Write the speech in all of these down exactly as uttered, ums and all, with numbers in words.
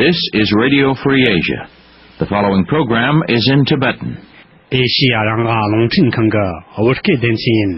This is Radio Free Asia. The following program is in Tibetan. ཨེ་ཤི་ཡ་རང་དབང་རླུང་འཕྲིན་ཁང་གི་བོད་སྐད་སྡེ་ཚན་ཡིན།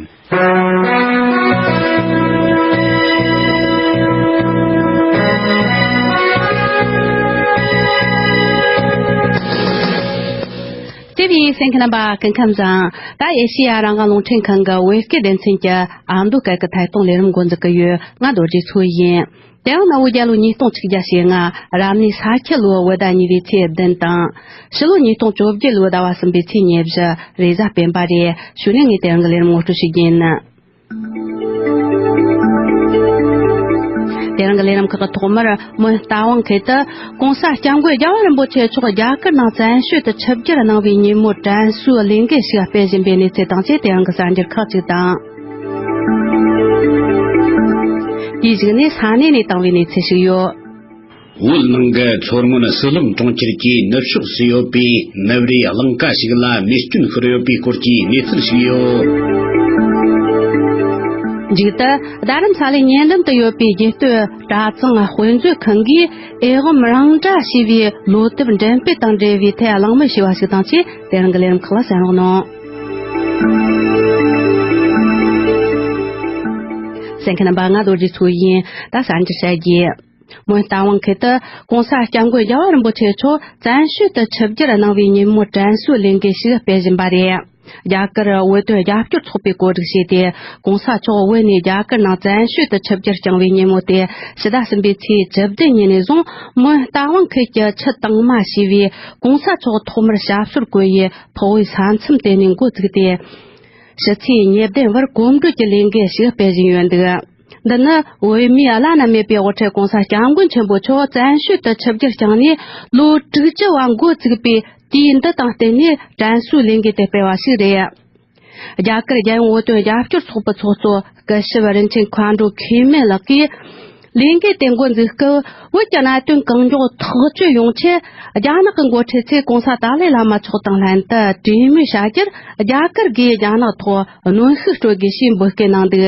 དེ་བཞིན་གསན་མཁན་རྣམ་པ་སྐུ་ཁམས་བཟང་། ད་ཨེ་ཤི་ཡ་རང་དབང་རླུང་འཕྲིན་ཁང་གི་བོད་སྐད་སྡེ་ཚན་གྱི་ཨ་མདོ་སྐད་ཀྱི་ཐད་གཏོང་ལས་རིམ་འགོ་འཛུགས་ཀྱི་ཡོད། ང་རྡོ་རྗེ་མཚོ་ཡིན། དེ་ཡང་གནའ་བོའི་རྒྱལ་ལོ་ཉིས་སྟོང་ཆིག་བརྒྱ་ཞེ་ལྔ། རབ་གནས་ས་ཁྱི་ལོའི་བོད་ཟླ་གཉིས་པའི་ཚེས་བདུན་དང་། ཕྱི་ལོ་ཉིས་སྟོང་བཅོ་བརྒྱད་ལོའི་ཟླ་བ་གསུམ་པའི་ཚེས་ཉེར་བཞི། རེས་གཟའ་སྤེན་པ་རེད། གཞུག་ནས་ངས་དེ་རིང་གི་ལས་རིམ་ངོ་སྤྲོད་ཞུ་རྒྱུ་ཡིན། དེ་རིང་གི་ལས་རིམ་ཁག་གི་ཐོག་མར་མོན་རྟ་དབང་ཁུལ་དུ་༸གོང་ས་༸སྐྱབས་མགོན་རྒྱལ་བ་རིན་པོ་ཆེ་མཆོག་རྒྱ་གར་ནང་བཙན་བྱོལ་དུ་ཆིབས་བསྒྱུར་གནང་བའི་ཉིན་མོར་དྲན་གསོའི་ལས་འགུལ་ཞིག་སྤེལ་བཞིན་པའི་གནས་ཚུལ་དང་བཅས། དེ་རིང་གི་གསར་འགྱུར་ཁག་ཅིག་དང་། དེའི་གཞུག་ནས་ས་གནས་ནས་བཏང་བའི་གནས་ཚུལ་ཞིག་ཡོད། བོད་ནང་གི་མཚོ་སྔོན་ཟི་ལིང་གྲོང་ཁྱེར་གྱི་ནུབ་ཕྱོགས་སུ་ཡོད་པའི་ནུབ་རའི་གླིང་ཀ་ཞིག་ལ་རྨས་སྐྱོན་ཤོར་ཡོད་པའི་སྐོར་གྱི་གནས་ཚུལ་ཞིག་ཡོད། མཇུག་ཏུ་རྡ་རམ་ས་ལའི་ཉེ་འགྲམ་དུ་ཡོད་པའི་རྒྱལ་སྟོད་གྲྭ་ཚང་དཔེ་མཛོད་ཁང་གིས་ཨེ་ཝཾ་རང་ཌ་ཞེས་པའི་ལོ་དེབ་འགྲེམས་སྤེལ་དང་འབྲེལ་བའི་ཐད་གླེང་མོལ་ཞུས་པ་ཞིག་དང་བཅས། དེ་རིང་གི་ལས་རིམ་ཁག་ལ་གསན་རོགས་གནང་། གསན་མཁན་རྣམ་པ། ང་རྡོ་རྗེ་མཚོ་ཡིན། ད་གསར་འགྱུར་བཤད་རྒྱུ། མོན་རྟ་དབང་ཁུལ་དུ་༸གོང་ས་༸སྐྱབས་མགོན་རྒྱལ་བ་རིན་པོ་ཆེ་མཆོག་བཙན་བྱོལ་དུ་ཆིབས་བསྒྱུར་གནང་བའི་ཉིན་མོར་དྲན་གསོའི་ལས་འགུལ་ཞིག་སྤེལ་བཞིན་པ་རེད། རྒྱ་གར་བོད་དོན་རྒྱབ་སྐྱོར་ཚོགས་པས་གོ་སྒྲིག་བྱས་ཏེ། ༸གོང་ས་མཆོག་བོད་ནས་རྒྱ་གར་ནང་བཙན་བྱོལ་དུ་ཆིབས་བསྒྱུར་བསྐྱངས་པའི་ཉིན་མོ་སྟེ། ཕྱི་ཟླ་གསུམ་པའི་ཚེས་བཅུ་བདུན་ཉིན་ནས་བཟུང་། མོན་རྟ་དབང་ཁུལ་གྱི་ཆུ་དྭངས་མ་ཞེས་པའི་༸གོང་ས་མཆོག་ཐོག་མར་ཞབས་སོར་བཀོད་ཡུལ་འཕགས་བོད་ས་མཚམས་དེ་ནས་འགོ་བཙུགས་ཏེ། ཕྱི་ཚེས་ཉེར་བདུན་བར་གོམ་བགྲོད་ཀྱི་ལས་འགུལ་ཞིག་སྤེལ་བཞིན་ཡོད་འདུག། འདི་ནི་བོད་མིའི་བླ་ན་མེད་པའི་དབུ་ཁྲིད་༸གོང་ས་༸སྐྱབས་མགོན་ཆེན་པོ་མཆོག་བཙན་བྱོལ་དུ་ཆིབས་བསྒྱུར་བསྐྱངས་ནས་ལོ་དྲུག་ཅུ་བ་འགོ་བཙུགས་པའི་དུས་འདི་དང་བསྟུན་ནས་དྲན་གསོའི་ལས་འགུལ་དེ་སྤེལ་བ་ཞིག་རེད། རྒྱ་གར་རྒྱལ་ཡོངས་བོད་དོན་རྒྱབ་སྐྱོར་ཚོགས་པའི་ཚོགས་གཙོ་སྐུ་ཞབས་རིན་ཆེན་མཁའ་འགྲོ་མཁས་མན་ལགས་ཀྱིས། ལས་འགུལ་དེ་འགོ་འཛུགས་སྐབས། བོད་ཀྱི་གནད་དོན་གང་མགྱོགས་ཐག་གཅོད་ཡོང་ཆེད། རྒྱ་ནག་གི་འགོ་ཁྲིད་ཚོས་༸གོང་ས་ཏཱ་ལའི་བླ་མ་མཆོག་དང་ལྷན་དུ་གྲོས་མོལ་བྱ་རྒྱུར། རྒྱ་གར་གྱིས་རྒྱ་ནག་ཐོག་གནོན་ཤུགས་སྤྲོད་དགོས་ཞེས་འབོད་སྐུལ་གནང་འདུག།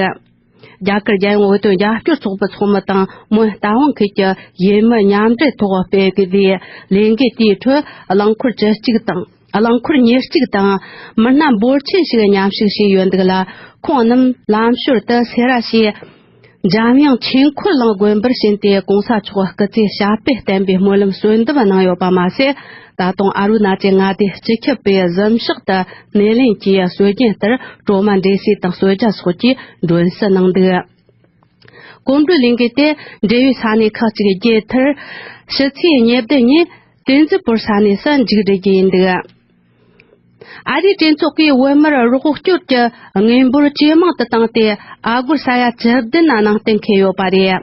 རྒྱ་གར་རྒྱལ་ཡོངས་བོད་དོན་རྒྱབ་སྐྱོར་ཚོགས་པའི་ཚོགས་མི་དང་། མོན་རྟ་དབང་ཁུལ་གྱི་ཡུལ་མི་མཉམ་འབྲེལ་ཐོག་སྤེལ་དགོས་པའི་ལས་འགུལ་དེའི་ཁྲོད། རླངས་འཁོར་བཅུ་གཅིག་དང་། རླངས་འཁོར་ཉེར་གཅིག་དང་། མི་སྣ་འབོར་ཆེན་ཞིག་མཉམ་ཞུགས་བྱས་ཡོད་འདུག་ལ། ཁོང་རྣམས་ལམ་ཞོར་དུ་སེ་ར་ཞེས་འཇམ་དབྱངས་ཆོས་འཁོར་གླིང་དགོན་པར་ཕྱིན་ཏེ། ༸གོང་ས་མཆོག་སྐུ་ཚེ་ཞབས་པད་བརྟན་པའི་སྨོན་ལམ་གསོལ་འདེབས་གནང་ཡོད་པ་མ་ཟད། ད་དུང་ཨ་རུ་ན་ཅལ་མངའ་སྡེའི་སྤྱི་ཁྱབ་པའི་གཟིམ་ཤག་ཏུ་སྣེ་ལེན་གྱིས། སྲོལ་རྒྱུན་ལྟར་གྲོ་མ་འབྲས་སིལ་དང་གསོལ་ཇ་སོགས་ཀྱིས་མགྲོན་བསུ་གནང་འདུག། གོམ་བགྲོད་ལས་འགུལ་དེ་འབྲེལ་ཡོད་ས་གནས་ཁག་ཅིག་བརྒྱུད་མཐར། ཕྱི་ཚེས་ཉེར་བདུན་ཉིན་ཏེན་ཛི་པུར་ས་གནས་སུ་མཇུག་སྒྲིལ་རྒྱུ་ཡིན་འདུག། ཨ་རིའི་གྲོས་ཚོགས་ཀྱིས་བོད་མིར་རོགས་སྐྱོར་གྱི་དངུལ་འབོར་ཇེ་མང་དུ་བཏང་སྟེ། ཨ་སྒོར་ས་ཡ་བཅུ་བདུན་ནང་གཏན་འཁེལ་ཡོད་པ་རེད།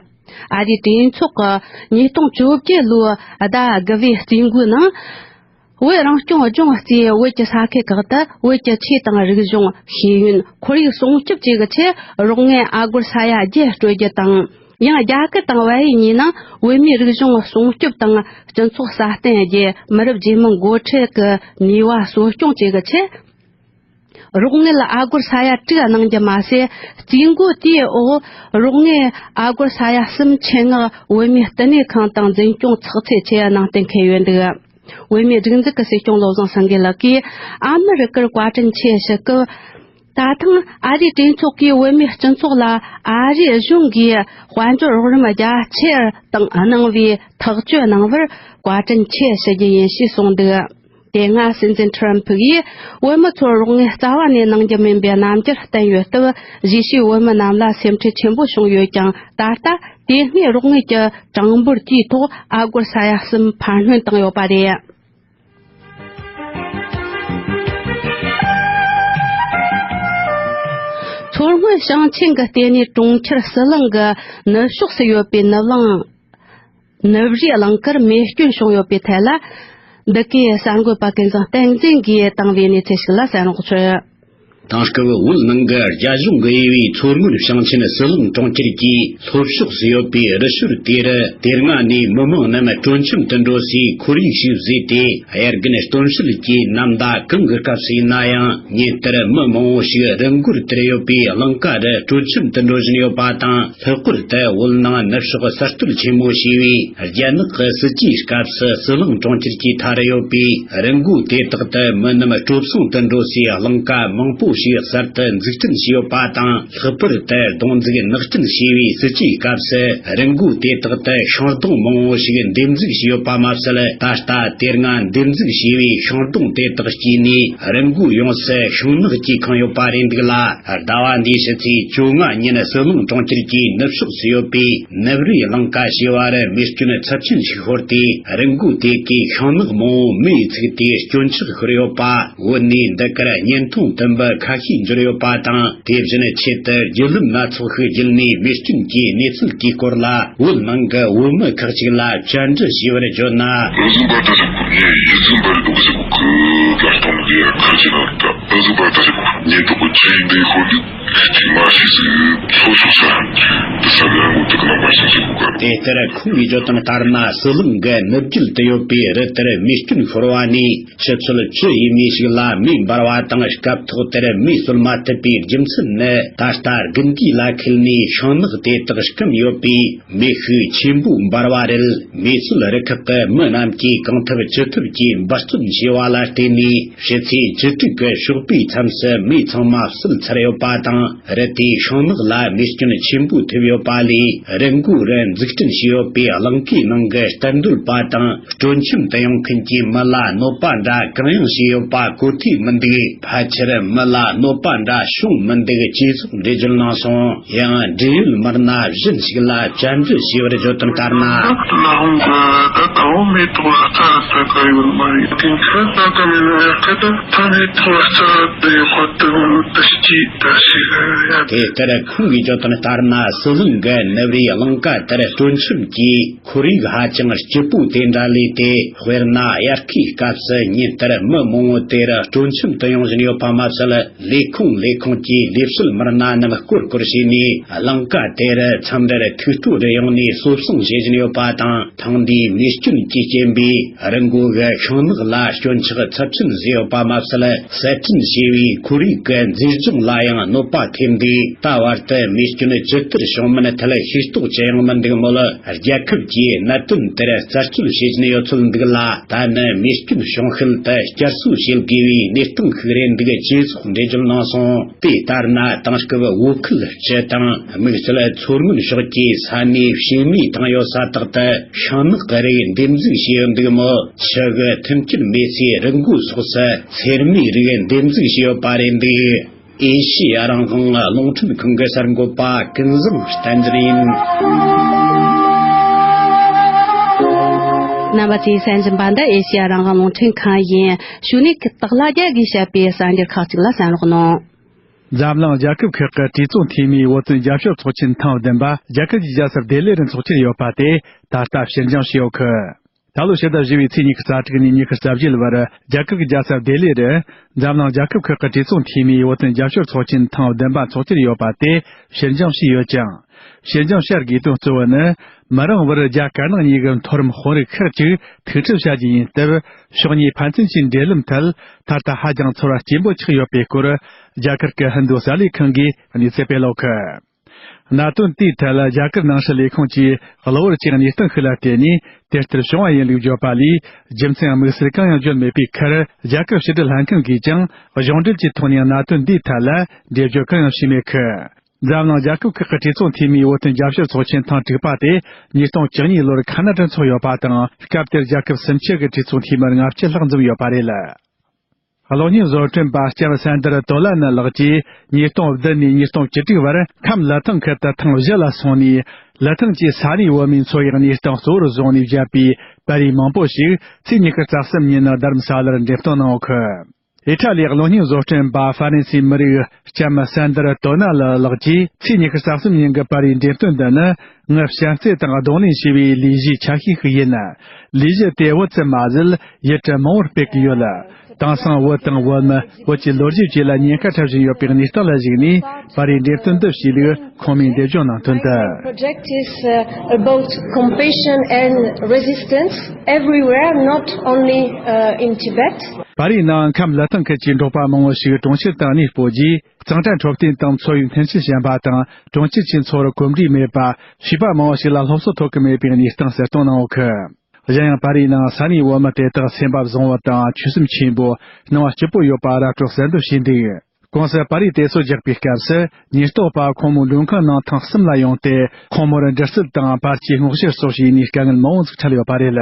ཨ་རིའི་གྲོས་ཚོགས་ཀྱིས་ཉིས་སྟོང་བཅོ་བརྒྱད་ལོའི་ཟླ་དགུ་པའི་རྩིས་འགོའི་ནང་། བོད་རང་སྐྱོང་ལྗོངས་གཙོས་བོད་ཀྱི་ས་ཁུལ་ཁག་ཏུ་བོད་ཀྱི་ཆོས་དང་རིག་གཞུང་། ཤེས་ཡོན། ཁོར་ཡུག་སྲུང་སྐྱོབ་བཅས་ཀྱི་ཆེད། རོགས་དངུལ་ཨ་སྒོར་ས་ཡ་བརྒྱད་སྤྲོད་རྒྱུ་དང་། ཡང་རྒྱ་གར་དང་བལ་ཡུལ་གཉིས་ནང་བོད་མིའི་རིག་གཞུང་སྲུང་སྐྱོབ་དང་། སྤྱི་ཚོགས་སྲ་བརྟན་བརྒྱུད། མི་རབས་རྗེས་མའི་འགོ་ཁྲིད་ཀྱི་ནུས་པ་གསོ་སྐྱོང་བཅས་ཀྱི་ཆེད། རོགས་དངུལ་ཨ་སྒོར་ས་ཡ་དྲུག་གནང་རྒྱུ་མ་ཟད། རྩིས་འགོ་དེའི་འོག་རོགས་དངུལ་ཨ་སྒོར་ས་ཡ་གསུམ་ཆེད་མངགས་བོད་མིའི་བསྟི་གནས་ཁང་དང་འཛིན་སྐྱོང་ཚགས་ཚུད་ཆེད་གནང་གཏན་འཁེལ་ཡོད་འདུག། བོད་མིའི་སྒྲིག་འཛུགས་ཀྱི་སྲིད་སྐྱོང་བློ་བཟང་སེང་གེ་ལགས་ཀྱིས་ཨ་མི་རི་ཀར་བཀའ་དྲིན་ཆེ་ཞུ་སྐབས། ད་ཐེངས་ཨ་རིའི་གྲོས་ཚོགས་ཀྱིས་བོད་མིའི་སྤྱི་ཚོགས་ལ་ཨ་རིའི་གཞུང་གིས་དཔལ་འབྱོར་རོགས་རམ་རྒྱ་ཆེར་དང་གནང་བའི་ཐག་གཅོད་གནང་བར་བཀའ་དྲིན་ཆེ་ཞུ་རྒྱུ་ཡིན་ཞེས་གསུངས་འདུག། དེ་སྔ་སྲིད་འཛིན་ཁྲི་རམ་ཕུག་གིས་བོད་མི་ཚོར་རོགས་དངུལ་རྩ་བ་ནས་གནང་རྒྱུ་མིན་པའི་རྣམ་འགྱུར་བསྟན་ཡོད་སྟབས། གཞིས་བྱེས་བོད་མི་རྣམས་ལ་སེམས་ཁྲལ་ཆེན་པོ་བྱུང་ཡོད་ཀྱང་། ད་ལྟ་དེ་སྔའི་རོགས་དངུལ་གྱི་གྲངས་འབོར་དེའི་ཐོག་ཨ་སྒོར་ས་ཡ་གསུམ་འཕར་སྣོན་བཏང་ཡོད་པ་རེད། མཚོ་སྔོན་ཞིང་ཆེན་གྱི་ལྟེ་གནས་གྲོང་ཁྱེར་ཟི་ལིང་གི་ནུབ་ཕྱོགས་སུ་ཡོད་པའི་ནུབ་གླིང་། ནུབ་རིའི་གླིང་ཁར་རྨས་སྐྱོན་བྱུང་ཡོད་པའི་ཐད་ལ། འདི་གའི་གསར་འགོད་པ་ཀུན་བཟང་བསྟན་འཛིན་གྱིས་བཏང་བའི་གནས་ཚུལ་ཞིག་ལ་གསན་རོགས་ཞུ། དེང་སྐབས་བོད་ནང་གི་རྒྱ་གཞུང་གི་དབྱེ་བའི་མཚོ་སྔོན་ཞིང་ཆེན་ཟི་ལིང་གྲོང་ཁྱེར་གྱི་ལྷོ་ཕྱོགས་སུ་ཡོད་པའི་རི་ཤུར་དེ་རུ། དེ་སྔ་ནས་མི་མང་རྣམས་སྤྲོ་འཆམ་དུ་འགྲོ་སའི་ཁོར་ཡུག་ཞིག་བཟོས་ཏེ། དབྱར་དགུན་སྟོན་དཔྱིད་ཀྱི་ནམ་ཟླ་གང་གི་སྐབས་སུ་ཡིན་ན་ཡང་། ཉིན་ལྟར་མི་མང་བོ་ཞིག་རི་མགོར་དེར་ཡོད་པའི་གླིང་ཀ་རུ་སྤྲོ་འཆམ་དུ་འགྲོ་བཞིན་ཡོད་པ་དང་། ལྷག་པར་དུ་བོད་ནང་ནུབ་ཕྱོགས་གསར་གཏོད་ཆེན་མོ་ཞེས་པའི་རྒྱ་ནག་གི་སྲིད་ཇུས་སྐབས་སུ། ཟི་ལིང་གྲོང་ཁྱེར་གྱི་མཐའ་རུ་ཡོད་པའི་རི་མགོ་དེ་དག་ཏུ་མི་རྣམས་སྤྲོ་བསང་དུ་འགྲོ་སའི་གླིང་ཀ་མང་པོ་ཞིག་གསར་དུ་འཛུགས་སྐྲུན་བྱས་ཡོད་པ་དང་། ལྷག་པར་དུ་སྡོང་འཛུགས་ནགས་སྐྲུན་བྱས་པའི་སྲིད་ཇུས་སྐབས་སུ། རི་མགོ་དེ་དག་ཏུ་ཤིང་སྡོང་མང་བོ་ཞིག་འདེབས་འཛུགས་བྱས་ཡོད་པ་མ་ཟད། ད་ལྟ་དེ་སྔ་འདེབས་འཛུགས་བྱས་པའི་ཤིང་སྡོང་དེ་དག་སྐྱེས་ནས། རི་མགོ་ཡོངས་སུ་ཤིང་ནགས་ཀྱིས་ཁེངས་ཡོད་པ་རེད་འདུག་ལ། ཟླ་བ་འདིའི་ཕྱི་ཚེས་བཅོ་ལྔ་ཉིན། ཟི་ལིང་གྲོང་ཁྱེར་གྱི་ནུབ་ཕྱོགས་སུ་ཡོད་པའི་ནུབ་རིའི་གླིང་ཀ་ཞེས་པར་མེ་སྐྱོན་ཚབས་ཆེན་ཞིག་ཤོར་ཏེ། རི་མགོ་དེ་གའི་ཤིང་ནགས་མང་བོ་མེས་ཚིག་སྟེ་སྐྱོན་ཆག་ཤོར་ཡོད་པ། བོད་ནས་འདི་གར་བརྙན་ཐུང་བཏོན་པ་ཁ་ཤས་འབྱོར་ཡོད་པ་དང་། དེ་བཞིན་ཆེད་དུ་བརྒྱུད་ལམ་སྣ་ཚོགས་ཤིག་བརྒྱུད་ནས་མེ་སྐྱོན་གྱི་གནས་ཚུལ་གྱི་སྐོར་ལ། བོད་ནང་གི་བོད་མི་ཁག་ཅིག་ལ་བཅར་འདྲི་བྱས་པར་བརྗོད་ན། དེ་ལྟར་ཁོང་གིས་བརྗོད་དོན་ལྟར་ན། ཟི་ལིང་གི་ནུབ་རྒྱུད་དུ་ཡོད་པའི་རི་དེར་མེ་སྐྱོན་ཤོར་བ་ནས། ཆུ་ཚོད་བཅུ་ཡས་མས་ཤིག་ལ་མེ་འབར་བ་དང་། སྐབས་ཐོག་དེར་མེ་གསོད་མ་ཐུབ་པའི་རྒྱུ་མཚན་ནི། ད་ལྟ་དགུན་དུས་ལ་ཁུལ་ནས་ཤིང་ནགས་དེ་དག་སྐམ་ཡོད་པས། མེ་ཤུགས་ཆེན་པོས་འབར་བ་རེད། མེ་གསོད་རུ་ཁག་གི་མི་རྣམས་ཀྱིས་གང་ཐུབ་ཅི་ཐུབ་ཀྱིས་འབད་བརྩོན་བྱས་པ་ལ་བརྟེན་ནས། ཕྱི་ཚེས་བཅུ་དྲུག་གི་ཞོགས་པའི་མཚམས་སུ་མེ་ཚང་མ་གསོད་ཚར་ཡོད་པ་དང་། རི་དེའི་ཤིང་ནགས་ལ་མེ་སྐྱོན་ཆེན་པོ་ཐེབས་ཡོད་པ་ལས། རི་མགོ་རུ་འཛུགས་སྐྲུན་བྱས་ཡོད་པའི་གླིང་ཀའི་ནང་གི་གཏན་སྡོད་པ་དང་། སྤྲོ་འཆམ་དུ་ཡོང་མཁན་གྱི་མི་ལ་གནོད་པ་འདྲ་གང་ཡང་བྱས་ཡོད་པ་གོ་ཐོས་མི་འདུག་ཕལ་ཆེར་མི་ལ་གནོད་པ་འདྲ་བྱུང་མི་འདུག་ཅེས་སོགས་འགྲེལ་བརྗོད་གནང་སོང་། ཡང་འབྲེལ་ཡོད་མི་སྣ་གཞན་ཞིག་ལ་བཅར་འདྲི་བྱས་པར་བརྗོད་དོན་ལྟར་ན། དེ་ལྟར་ཁོང་གིས་བརྗོད་དོན་ལྟར་ན། ཟི་ལིང་གི་ནུབ་རིའི་གླིང་ཀ་དེར་སྤྲོ་འཆམ་གྱི་ཁོར་ཡུག་ཧ་ཅང་སྐྱིད་པོ་དེ་འདྲ་ལས་ཏེ། དཔེར་ན། དབྱར་ཁའི་སྐབས་སུ་ཉིན་ལྟར་མི་མང་བོ་དེར་སྤྲོ་འཆམ་དུ་ཡོང་བཞིན་ཡོད་པ་མ་ཟད། ལས་ཁུངས་ལས་ཁུངས་ཀྱི་ལས་བྱེད་མི་སྣ་རྣམས་སྐོར་སྐོར་བྱས་ནས། གླིང་ཀ་དེར་མཚམས་རེར་ཐིག་སྤྲོད་རེ་ཡོང་ནས་གསོ་བསྲང་བྱེད་བཞིན་ཡོད་པ་དང་། ཐེངས་འདིའི་མེ་སྐྱོན་གྱི་རྐྱེན་པས། རི་མགོ་གི་ཤིང་ནགས་ལ་སྐྱོན་ཆག་ཚབས་ཆེན་བཟོས་ཡོད་པ་མ་ཟད། གསར་སྐྲུན་བྱས་པའི་ཁོར་ཡུག་གི་མཛེས་ལྗོངས་ལ་ཡང་གནོད་པ་ཐེབས་འདུག་ད་བར་དུ་མེ་སྐྱོན་ཇི་ལྟར་བྱུང་མིན་ཐད་ཤེས་རྟོགས་ཅི་ཡང་མི་འདུག་མོད། རྒྱལ་ཁབ་ཀྱིས་གནད་དོན་དེར་རྩད་གཅོད་བྱེད་བཞིན་ཡོད་ཚུལ་འདུག་ལ། ད་ནི་མེ་སྐྱོན་བྱུང་ཤུལ་དུ་བསྐྱར་གསོ་བྱེད་དགོས་པའི་གནས་སྟངས་ཤིག་རེད་འདུག་ཅེས་སོགས་འགྲེལ་བརྗོད་གནང་སོང་། དེ་ལྟར་ན། དེང་སྐབས་བོད་ཁུལ་སྤྱི་དང་། དམིགས་བསལ་མཚོ་སྔོན་ཕྱོགས་ཀྱི་ས་གནས་བྱེ་མའི་ཐང་ཡོད་ས་དག་ཏུ་ཤིང་ནགས་རིགས་འདེབས་འཛུགས་བྱས་ཡོད་འདུག་མོད། ཆུ་གི་མཐུན་རྐྱེན་མེད་སའི་རི་མགོ་སོགས་སུ་ཚེར་མའི་རིགས་འདེབས་འཛུགས་བྱས་ཡོད་པ་རེད་འདུག་ཨེ་ཤེ་ཡ་རང་དབང་རླུང་འཕྲིན་ཁང་གི་གསར་འགོད་པ་ཀུན་བཟང་བསྟན་འཛིན་ཡིན། རྣམ་པ་ཚོས་གསན་བཞིན་པ་འདི་ཨེ་ཤེ་ཡ་རང་དབང་རླུང་འཕྲིན་ཁང་ཡིན། གཞུག་ནས་ཁ་བཏགས་ལྷ་རྒྱལ་གྱིས་བཤད་པའི་གསར་འགྱུར་ཁག་ཅིག་ལ་གསན་རོགས་གནང་། འཛམ་གླིང་རྒྱལ་ཁབ་ཁག་གི་གྲོས་ཚོགས་འཐུས་མིའི་བོད་དོན་རྒྱབ་སྐྱོར་ཚོགས་ཆེན་ཐེངས་བདུན་པ་རྒྱ་གར་གྱི་རྒྱལ་ས་ལྡི་ལི་རུ་འཚོགས་རྒྱུར་ཡོད་པ་དེ་ད་ལྟ་ཕྱིར་འགྱངས་བྱས་ཡོད་གི། ད་ལོ་ཕྱི་ཟླ་བཞི་པའི་ཚེས་ཉི་ཤུ་རྩ་དྲུག་ནས་ཉི་ཤུ་རྩ་བརྒྱད་བར་རྒྱ་གར་གྱི་རྒྱལ་ས་ལྡི་ལི་རུ་འཛམ་གླིང་རྒྱལ་ཁབ་ཁག་གི་གྲོས་ཚོགས་འཐུས་མིའི་བོད་དོན་རྒྱབ་སྐྱོར་ཚོགས་ཆེན་ཐེངས་བདུན་པ་འཚོགས་རྒྱུར་ཡོད་པ་དེ་ཕྱིར་འགྱངས་བྱས་ཡོད་ཅིང་། ཕྱིར་འགྱངས་བྱ་དགོས་དོན་གཙོ་བོ་ནི། མི་རིང་བར་རྒྱ་དཀར་ནག་གཉིས་ཀྱི་མཐོ་རིམ་དཔོན་རིགས་ཁག་ཅིག་ཐུག་འཕྲད་བྱ་རྒྱུ་ཡིན་སྟབས། ཕྱོགས་གཉིས་ཕན་ཚུན་གྱི་འབྲེལ་ལམ་ཐད་ད་ལྟ་ཧ་ཅང་ཚོར་བ་སྐྱེན་པོ་ཆགས་ཡོད་པའི་སྐོར། རྒྱ་གར་གྱི་ཧིན་རྡུ་གསར་ལས་ཁང་གིས་གནས་ཚུལ་སྤེལ་ཡོད་གི། གནད་དོན་དེའི་ཐད་རྒྱ་གར་ནང་སྲིད་ལས་ཁུངས་ཀྱིས་གློ་བུར་གྱི་གནས་སྟངས་ཤིག་ལ་བརྟེན་ནས་དེ་ལྟར་བྱུང་བ་ཡིན་ལུགས་བརྗོད་པ་ལས། རྒྱུ་མཚན་དམིགས་བསལ་གང་ཡང་བརྗོད་མེད་པའི་ཁར། རྒྱ་གར་ཕྱི་དྲིལ་ལྷན་ཁང་གིས་ཀྱང་གཞུང་འབྲེལ་གྱི་ཐོག་ནས་གནད་དོན་འདིའི་ཐད་ལ་འགྲེལ་བརྗོད་གང་ཡང་བྱས་མེད་གི། འཛམ་གླིང་རྒྱལ་ཁབ་ཁག་གི་གྲོས་ཚོགས་འཐུས་མིའི་བོད་དོན་རྒྱབ་སྐྱོར་ཚོགས་ཆེན་ཐེངས་དྲུག་པ་དེ་ཉིས་སྟོང་བཅུ་གཉིས་ལོར་ཁ་ན་ཌར་འཚོགས་ཡོད་པ་དང་། སྐབས་དེར་རྒྱལ་ཁབ་སུམ་ཅུ་གི་གྲོས་ཚོགས་འཐུས་མི་ལྔ་བཅུ་ལྷག་འཛོམས་ཡོད་པ་རེད། གློག་བརྙན་བཟོ་སྐྲུན་པ་ལྕམ་སན་དར་ཏོ་ལ་ནི་ལགས་ཀྱིས་ཉིས་སྟོང་བདུན་ནས་ཉིས་སྟོང་བཅུ་དྲུག་བར་ཁམས་ལི་ཐང་ཁུལ་དུ་ཐེངས་བཞི་ལ་སོང་ནས། ལི་ཐང་གི་ས་གནས་བོད་མིའི་འཚོ་བའི་གནས་སྟངས་གཙོ་བོར་བཟུང་ནས་བཞག་པའི་པར་རིས་མང་པོ་ཞིག་ཚེས་ཉི་ཤུ་རྩ་གསུམ་ཉིན་རྡ་རམ་ས་ལར་འགྲེམས་སྟོན་གནང་ཡོད་གི། ཨི་ཊ་ལིའི་གློག་བརྙན་བཟོ་སྐྲུན་པ་ཧྥ་རན་སིའི་མི་རིགས་ལྕམ་སན་དར་ཏོ་ན་ལ་ལགས་ཀྱིས་ཚེས་ཉི་ཤུ་རྩ་གསུམ་ཉིན་གྱི་པར་རིས་འགྲེམས་སྟོན་འདི་ནི། ངས་བཤད་རྩིས་དང་གདོང་ལེན་བྱས་པའི་ལས་གཞིའི་ཆ་ཤས་ཤིག་ཡིན། ལས་གཞི་དེ་བོད་ཙམ་མ་ཟད་ཡུལ་གྲུ་མང་བོར་སྤེལ་གྱི་ཡོད། དེང་སང་བོད་དང་བོད་མི། བོད་ཀྱི་ལོ་རྒྱུས་བཅས་ལ་ཉེན་ཁ་འཕྲད་བཞིན་ཡོད་པའི་གནས་སྟངས་ལ་གཞིགས་ནས། པར་རིས་འགྲེམས་སྟོན་འདི་བྱས་ལུགས་ཁོང་མོས་འགྲེལ་བརྗོད་གནང་དོན་དུ། Project is, uh, about compassion and resistance everywhere, not only, uh, in Tibet. པར་རིས་ནང་ཁམས་ལི་ཐང་ཁུལ་གྱི་འབྲོག་པ་མང་བོ་ཞིག་གྲོང་ཁྱེར་དུ་གནས་སྤོས་རྗེས། གཙང་སྦྲ་འཕྲོད་བསྟེན་དང་འཚོ་བའི་མཐུན་རྐྱེན་ཞན་པ་དང་། གྲོང་ཁྱེར་གྱི་འཚོ་བར་གོམས་འདྲིས་མེད་པ། བྱིས་པ་མང་བོ་ཞིག་ལ་སློབ་གསོ་ཐོབ་ཀྱི་མེད་པའི་གནས་སྟངས་གསལ་སྟོན་གནང་ཡོད་གི། གཞན་ཡང་། པར་རིས་ནང་ས་གནས་བོད་མི་དེ་དག་སེམས་པ་བཟང་བོ་དང་ཆོད་སེམས་ཆེན་པོ། སྣང་བ་སྐྱིད་པོ་ཡོད་པ་ར་སྤྲོད་གསལ་འདོན་བྱས་འདུག། གོང་གསལ་པར་རིས་དེ་ཚོ་རྒྱག་པའི་སྐབས་སུ། ཉེན་རྟོག་པ་ཁོང་མོའི་མགྲོན་ཁང་ནང་ཐེངས་གསུམ་ལ་ཡོང་སྟེ། ཁོང་མོར་འདྲི་རྩད་དང་པར་གྱི་སྔོག་བཤེར་སོགས་བྱས་ནས་དཀའ་ངལ་མང་བོ་ཟིག་འཕྲད་ཡོད་པ་རེད།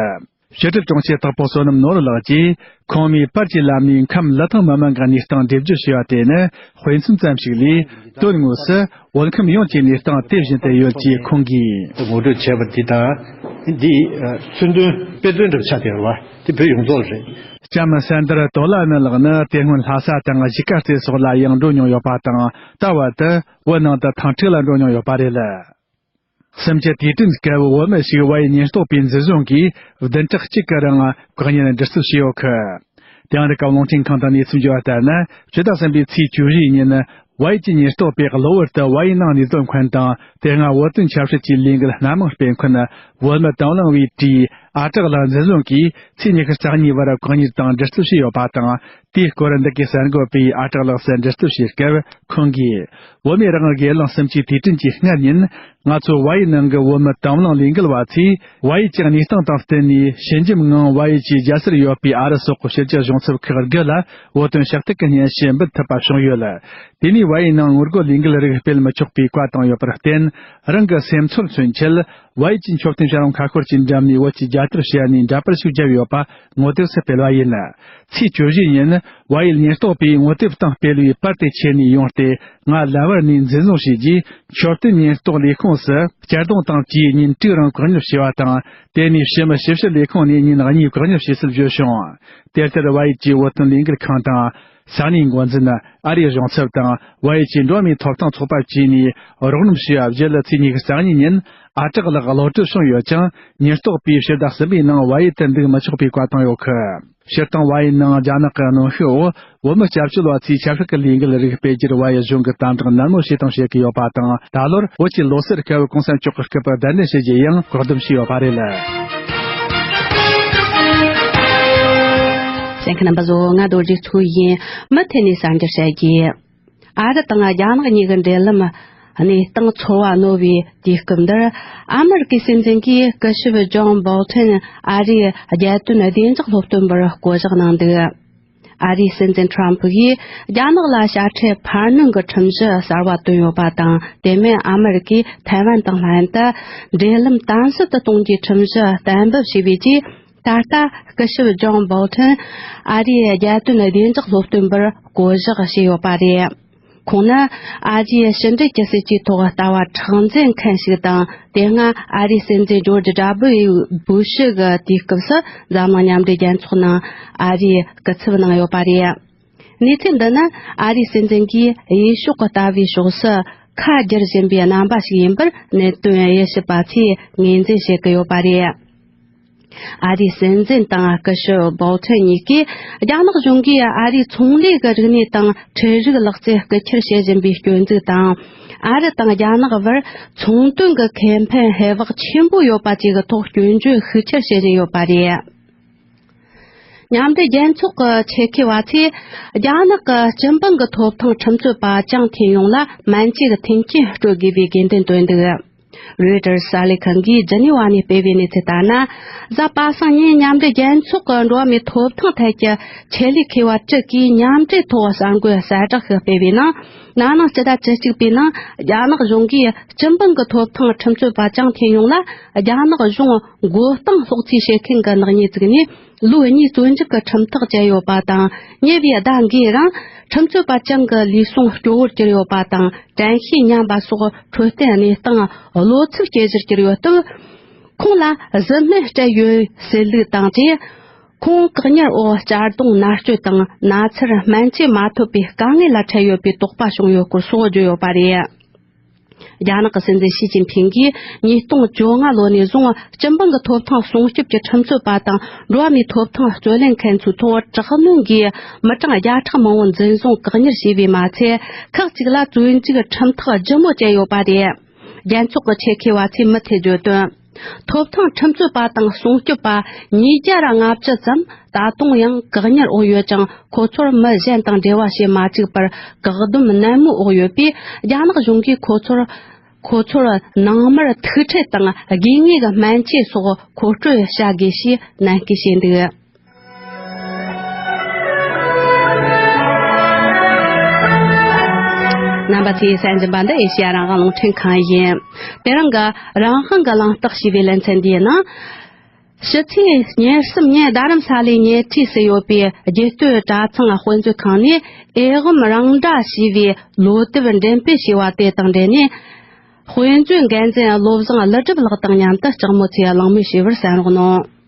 ཕྱི་དྲིལ་དྲུང་ཆེ་དྭགས་པོ་བསོད་ནམས་ནོར་བུ་ལགས་ཀྱིས། ཁོང་མོས་པར་གྱི་ལམ་ནས་ཁམས་ལི་ཐང་མི་མང་གི་གནས་སྟངས་འགྲེལ་བརྗོད་བྱས་པ་དེ་ནི། དཔེ་མཚོན་ཙམ་ཞིག་ལས། དོན་དངོས་སུ། བོད་ཁམས་ཡོངས་ཀྱི་གནས་སྟངས་དེ་བཞིན་དུ་ཡོད་ཅེས་ཁོང་གིས། ངོ་སྤྲོད་བྱས་པ་འདི་དང་། འདི་མཚོན་དོན་དཔེ་དོན་འདྲ་ཆགས་བསྡད་པ་དེ་བོད་ཡོངས་རྫོགས་རེད། ལྕམ་སན་དར་ཏོ་ལ་ནི་ལགས་ནི། དེ་སྔོན་ལྷ་ས་དང་གཞིས་ཀ་རྩེ་སོགས་ལ་ཡང་འགྲོ་མྱོང་ཡོད་པ་དང་། ད་བར་དུ་བོད་ནང་དུ་ཐེངས་དྲུག་ལ་འགྲོ་མྱོང་ཡོད་པ་རེད། གསུམ་བཅུ་དུས་དྲན་སྐབས་བོད་མི་ཞིག་བལ་ཡུལ་ཉེན་རྟོག་པས་འཛིན་བཟུང་གིས། བདུན་ཕྲག་གཅིག་གི་རིང་བཀག་ཉར་འདྲི་རྩད་བྱས་ཡོད་གི། དེ་ཡང་རི་ཀ་རླུང་འཕྲིན་ཁང་དང་གནས་ཚུལ་འབྱོར་བ་ལྟར་ན། ཕྱི་ཟླ་གསུམ་པའི་ཚེས་བཅུ་བཞི་ཉིན། བལ་ཡུལ་གྱི་ཉེན་རྟོག་པས་གློ་བུར་དུ་བལ་ཡུལ་ནང་ནས་བཟོ་མཁན་དང་། དེ་སྔ་བོད་དོན་ཆབ་སྲིད་ཀྱི་ལས་འགུལ་སྣ་མང་སྤེལ་མཁན། བོད་མི་དང་བླངས་པའི་གྲས་ཨ་གྲགས་ལགས་འཛིན་བཟུང་གིས། ཚེས་ཉི་ཤུ་རྩ་གཉིས་བར་བཀག་ཉར་དང་འདྲི་རྩད་བྱས་ཡོད་པ་དང་། དེའི་སྐོར་འདི་གའི་གསར་འགོད་པས་ཨ་གྲགས་ལགས་སུ་འདྲི་རྩད་བྱས་སྐབས། ཁོང་གིས། བོད་མིའི་རང་དབང་སྒེར་ལངས་གསུམ་བཅུའི་དུས་དྲན་གྱི་སྔ་ཉིན། ང་ཚོ་བལ་ཡུལ་ནང་གི་བོད་མི་དང་བླངས་ལས་འགུལ་བ་ཚོས། བལ་ཡུལ་གྱི་གནས་སྟངས་དང་བསྟུན་ནས། ཞི་འཇམ་ངང་བལ་ཡུལ་གྱི་རྒྱལ་སར་ཡོད་པའི་ཨ་རི་སོག་པོའི་ཕྱི་རྒྱལ་གཞུང་ཚབ་ཁག་དགུ་ལ། བོད་དོན་ཕྱག་ཐེག་གི་སྙན་ཞུ་འབུལ་ཐུབ་པ་བྱུང་ཡོད། དེ་ནས་བལ་ཡུལ་ནང་ངོ་རྒོལ་ལས་འགུལ་རིགས་སྤེལ་མི་ཆོག་པའི་བཀའ་བཏང་ཡོད་པར་བརྟེན། རང་གི་སེམས་ཚོར་མཚོན་ཆེད། བལ་ཡུལ་གྱི་མཆོད་རྟེན་བྱ་རུང་མཁའ་འཁོར་གྱི་འགྲམ་ནས་བོད་ཀྱི་རྒྱལ་དར་ཕྱེ་ནས་འདྲ་པར་ཞིག་བརྒྱབ་ཡོད་པ་ངོ་དེབ་སུ་སྤེལ་བ་ཡིན། ཚེས་བཅུ་བཞི་ཉིན། བལ་ཡུལ་ཉེན་རྟོག་པས་ངོ་དེབ་སྟེང་སྤེལ་བའི་པར་དེ་ཁྱེར་ནས་ཡོང་སྟེ། ང་ལམ་བར་ནས་འཛིན་བཟུང་བྱས་རྗེས། མཆོད་རྟེན་ཉེན་རྟོག་ལས་ཁུངས་སུ་གཅར་རྡུང་དང་བཅས་ཉིན་དྲུག་རིང་བཀག་ཉར་བྱས་པ་དང་། དེ་ནས་ཕྱི་མི་ཞིབ་བཤེར་ལས་ཁུངས་ནས་ཉིན་གཉིས་བཀག་ཉར་བྱས་ཚུལ་བརྗོད་བྱུང་། དེ་ལྟར་བལ་ཡུལ་གྱི་བོད་དོན་ལས་འགུལ་ཁང་དང་། ས་གནས་འགོ་འཛིན། ཨ་རིའི་གཞུང་ཚབ་དང་། བལ་ཡུལ་གྱི་འགྲོ་བ་མིའི་ཐོབ་ཐང་ཚོགས་པ་བཅས་ནས་རོགས་རམ་ཞུས་པ་བརྒྱུད། ཚེས་ཉི་ཤུ་རྩ་གཉིས་ཉིན། ཨ་གྲགས་ལགས་གློད་གྲོལ་བྱུང་ཡོད་ཀྱང་། ཉེན་རྟོག་པས་ཕྱི་ཟླ་གསུམ་པའི་ནང་བལ་ཡུལ་དུ་འདུག་མི་ཆོག་པའི་བཀའ་བཏང་ཡོད་གི། སྤྱིར་བཏང་བལ་ཡུལ་ནང་རྒྱ་ནག་གི་གནོན་ཤུགས་འོག་བོད་མི་སྐྱབས་བཅོལ་བ་ཚོས་ཆབ་སྲིད་ཀྱི་ལས་འགུལ་རིགས་སྤེལ་རྒྱུར་བལ་ཡུལ་གཞུང་གིས་དམ་དྲག་ནན་མོ་བྱས་དང་བྱེད་ཀྱི་ཡོད་པ་དང་། ད་ལོར་བོད་ཀྱི་ལོ་སར་སྐབས་གོང་ས་མཆོག་གི་སྐུ་པར་གདན་འདྲེན་བྱེད་རྒྱུ་ཡང་བཀག་སྡོམ་བྱས་ཡོད་པ་རེད། གསན་མཁན་རྣམ་པ་ཚོ། ང་རྡོ་རྗེ་མཚོ་ཡིན། མུ་མཐུད་ནས་གསར་འགྱུར་བཤད་རྒྱུ། ཨ་རི་དང་རྒྱ་ནག་གཉིས་ཀྱི་འབྲེལ་ལམ་གནས་སྟངས་ཚོར་བ་རྣོ་བའི་དུས་སྐབས་འདིར། ཨ་མེ་རི་ཀའི་སྲིད་འཛིན་གྱིས་སྐུ་ཞབས་ཇོན་བོལ་ཐན་ཨ་རིའི་རྒྱལ་དོན་བདེ་འཇགས་སློབ་སྟོན་པར་བསྐོ་གཞག་གནང་འདུག། ཨ་རིའི་སྲིད་འཛིན་ཁྲམ་ཕུ་ཡིས་རྒྱ་ནག་ལ་དཔྱ་ཁྲལ་འཕར་སྣོན་གྱི་ཁྲིམས་གཞི་གསར་བ་བཏོན་ཡོད་པ་དང་། དེ་མིན་ཨ་མེ་རི་ཀས་ཐའེ་ཝན་དང་ལྷན་དུ་འབྲེལ་ལམ་དམ་ཟབ་ཏུ་གཏོང་རྒྱུའི་ཁྲིམས་གཞི་གཏན་འབེབས་བྱས་པའི་རྗེས། ད་ལྟ་སྐུ་ཞབས་ཇོན་བོལ་ཐན་ཨ་རིའི་རྒྱལ་དོན་བདེ་འཇགས་སློབ་སྟོན་པར་བསྐོ་གཞག་བྱས་ཡོད་པ་རེད། ཁོང་ནི་ཨ་རིའི་ཕྱི་འབྲེལ་གྱི་སྲིད་ཇུས་ཐོག་ལྟ་བ་མཁྲེགས་འཛིན་མཁན་ཞིག་དང་། དེ་སྔ་ཨ་རིའི་སྲིད་འཛིན་ཇོརྗ་ཌབ་ལིའུ་བུ་ཤི་གི་དུས་སྐབས་སུ་འཛམ་གླིང་མཉམ་འབྲེལ་རྒྱལ་ཚོགས་ནང་ཨ་རིའི་སྐུ་ཚབ་གནང་ཡོད་པ་རེད། གནས་ཚུལ་འདི་ནི་ཨ་རིའི་སྲིད་འཛིན་གྱིས་དབྱི་ཤོག་གི་ལྟ་བའི་ཕྱོགས་སུ་ཁ་བསྒྱུར་བཞིན་པའི་རྣམ་པ་ཞིག་ཡིན་པར་གནད་དོན་དབྱེ་ཞིབ་པ་ཚོས་ངོས་འཛིན་བྱེད་ཀྱི་ཡོད་པ་རེད། ཨ་རིའི་སྲིད་འཛིན་དང་སྐུ་ཞབས་བོལ་ཐན་གཉིས་ཀས་རྒྱ་ནག་གཞུང་གིས་ཨ་རིའི་ཚོང་ལས་ཀྱི་རིག་གནས་དང་ཁྲལ་རིག་ལག་རྩལ་རྐུ་འཁྱེར་བྱེད་བཞིན་པའི་སྐྱོན་འཛུགས་དང་། ཨ་རི་དང་རྒྱ་ནག་བར་ཚོང་དོན་གྱི་ཁེ་ཕན་ཧེ་བག་ཆེན་པོ་ཡོད་པ་བཅས་ཀྱི་ཐོག་སྐྱོན་བརྗོད་ཤུགས་ཆེར་བྱེད་བཞིན་ཡོད་པ་རེད། མཉམ་འབྲེལ་རྒྱལ་ཚོགས་ཀྱི་ཆེད་མཁས་པ་ཚོས་རྒྱ་ནག་གི་སྤྱི་འབངས་ཀྱི་ཐོབ་ཐང་ཁྲིམས་རྩོད་པ་ཅང་ཐེ་ཡོང་ལ་སྨན་བཅོས་ཀྱི་མཐུན་རྐྱེན་སྤྲོད་དགོས་པའི་དགོས་འདུན་བཏོན་འདུག། རོའི་ཊར་གསར་ལས་ཁང་གིས་ཇི་ནི་ཝ་ནས་སྤེལ་བའི་གནས་ཚུལ་ལྟར་ན། གཟའ་པ་སངས་ཉིན་མཉམ་འབྲེལ་རྒྱལ་ཚོགས་ཀྱི་འགྲོ་བ་མིའི་ཐོབ་ཐང་ཐད་ཀྱི་ཆེད་ལས་མཁས་པ་དྲུག་གིས་མཉམ་འབྲེལ་ཐོག་གསར་འགོད་གསལ་བསྒྲགས་ཤིག་སྤེལ་བའི་ནང་། ན་ནིང་སྤྱི་ཟླ་བཅུ་གཅིག་པའི་ནང་རྒྱ་ནག་གཞུང་གིས་སྤྱི་འབངས་ཀྱི་ཐོབ་ཐང་ཁྲིམས་རྩོད་པ་ཅང་ཐེ་ཡོང་ལ་རྒྱ་ནག་གཞུང་མགོ་རྟིང་སློག་རྩིས་བྱེད་མཁན་གྱི་ནག་ཉེས་བཙུགས་ནས། ལོ་གཉིས་བཙོན་འཇུག་གི་ཁྲིམས་ཐག་བཅད་ཡོད་པ་དང་། ཉེ་བའི་ཟླ་འགའི་རིང་ཁྲིམས་རྩོད་པ་ཅང་གི་ལུས་ཟུངས་སྐྱོ་བོར་གྱུར་ཡོད་པ་དང་། དྲན་ཤེས་ཉམས་པ་སོགས་འཕྲོད་བསྟེན་གནས་སྟངས་གློ་ཚད་ཇེ་ཆེར་གྱུར་ཡོད་སྟབས། ཁོང་ལ་གཟི་སྨན་སྤྲད་ཡོད་ཟེར་ལུགས་དང་བཅས། ཁོང་བཀག་ཉར་འོག་གཅར་རྡུང་མནར་གཅོད་དང་ན་ཚར་སྨན་བཅོས་མ་ཐོབ་པའི་དཀའ་ངལ་ལ་འཕྲད་ཡོད་པའི་དོགས་པ་བྱུང་ཡོད་སྐོར་སོགས་བརྗོད་ཡོད་པ་རེད། རྒྱ་ནག་གི་སྲིད་འཛིན་ཞི་ཅིན་ཕིང་གིས་ཉིས་སྟོང་བཅོ་ལྔ་ལོ་ནས་བཟུང་སྤྱི་འབངས་ཀྱི་ཐོབ་ཐང་སྲུང་སྐྱོབ་ཀྱི་ཁྲིམས་རྩོད་པ་དང་འགྲོ་བ་མིའི་ཐོབ་ཐང་རྩོད་ལེན་མཁན་ཚོའི་ཐོག་དྲག་གནོན་གྱིས་མི་གྲངས་བརྒྱ་ཕྲག་མང་བོ་འཛིན་བཟུང་བཀག་ཉར་བྱས་པས་མ་ཚད། ཁག་ཅིག་ལ་བཙོན་འཇུག་ཁྲིམས་ཐག་ལྗིད་མོ་བཅད་ཡོད་པ་རེད། རྒྱལ་ཚོགས་ཀྱི་ཆེད་མཁས་པ་ཚོས་མུ་མཐུད་བརྗོད་དོན། ཐོབ་ཐང་ཁྲིམས་རྩོད་པ་དང་སྲུང་སྐྱོབ་པ་ཉིས་བརྒྱ་ར་ལྔ་བཅུ་ཙམ་ད་དུང་ཡང་བཀག་ཉར་འོག་ཡོད་ཅིང་། ཁོ་ཚོར་མི་གཞན་དང་འབྲེལ་བ་བྱེད་མ་བཅུག་པར་བཀག་སྡོམ་ནན་མོའི་འོག་ཡོད་པས། རྒྱ་ནག་གཞུང་གིས་ཁོ་ཚོར་ཁོ་ཚོར་ནང་མར་ཐུག་འཕྲད་དང་དགོས་ངེས་ཀྱི་སྨན་བཅོས་སོགས་མཁོ་སྤྲོད་བྱ་དགོས་ཞེས་ནན་སྐུལ་བྱས་འདུག། རྣམ་པ་ཚོས་གསན་བཞིན་པ་འདི་ཨེ་ཤེ་ཡ་རང་དབང་རླུང་འཕྲིན་ཁང་ཡིན། དེ་རིང་གི་རང་དབང་གི་གླེང་སྟེགས་ཞེས་པའི་ལེ་ཚན་འདིའི་ནང་། ཕྱི་ཚེས་ཉེར་གསུམ་ཉིན་རྡ་རམ་ས་ལའི་ཉེ་འཁྲིས་སུ་ཡོད་པའི་རྒྱུད་སྟོད་གྲྭ་ཚང་དཔེ་མཛོད་ཁང་ནས་ཨེ་ཝམ་རང་སྒྲ་ཞེས་པའི་ལོ་དེབ་འགྲེམས་སྤེལ་བྱས་པ་དེ་དང་འབྲེལ་ནས། དཔེ་མཛོད་འགན་འཛིན་བློ་བཟང་ཀླུ་སྒྲུབ་ལགས་དང་མཉམ་དུ་ལྕགས་མོ་ཚོས་གླེང་མོལ་བྱས་པར་གསན་རོགས་གནང་།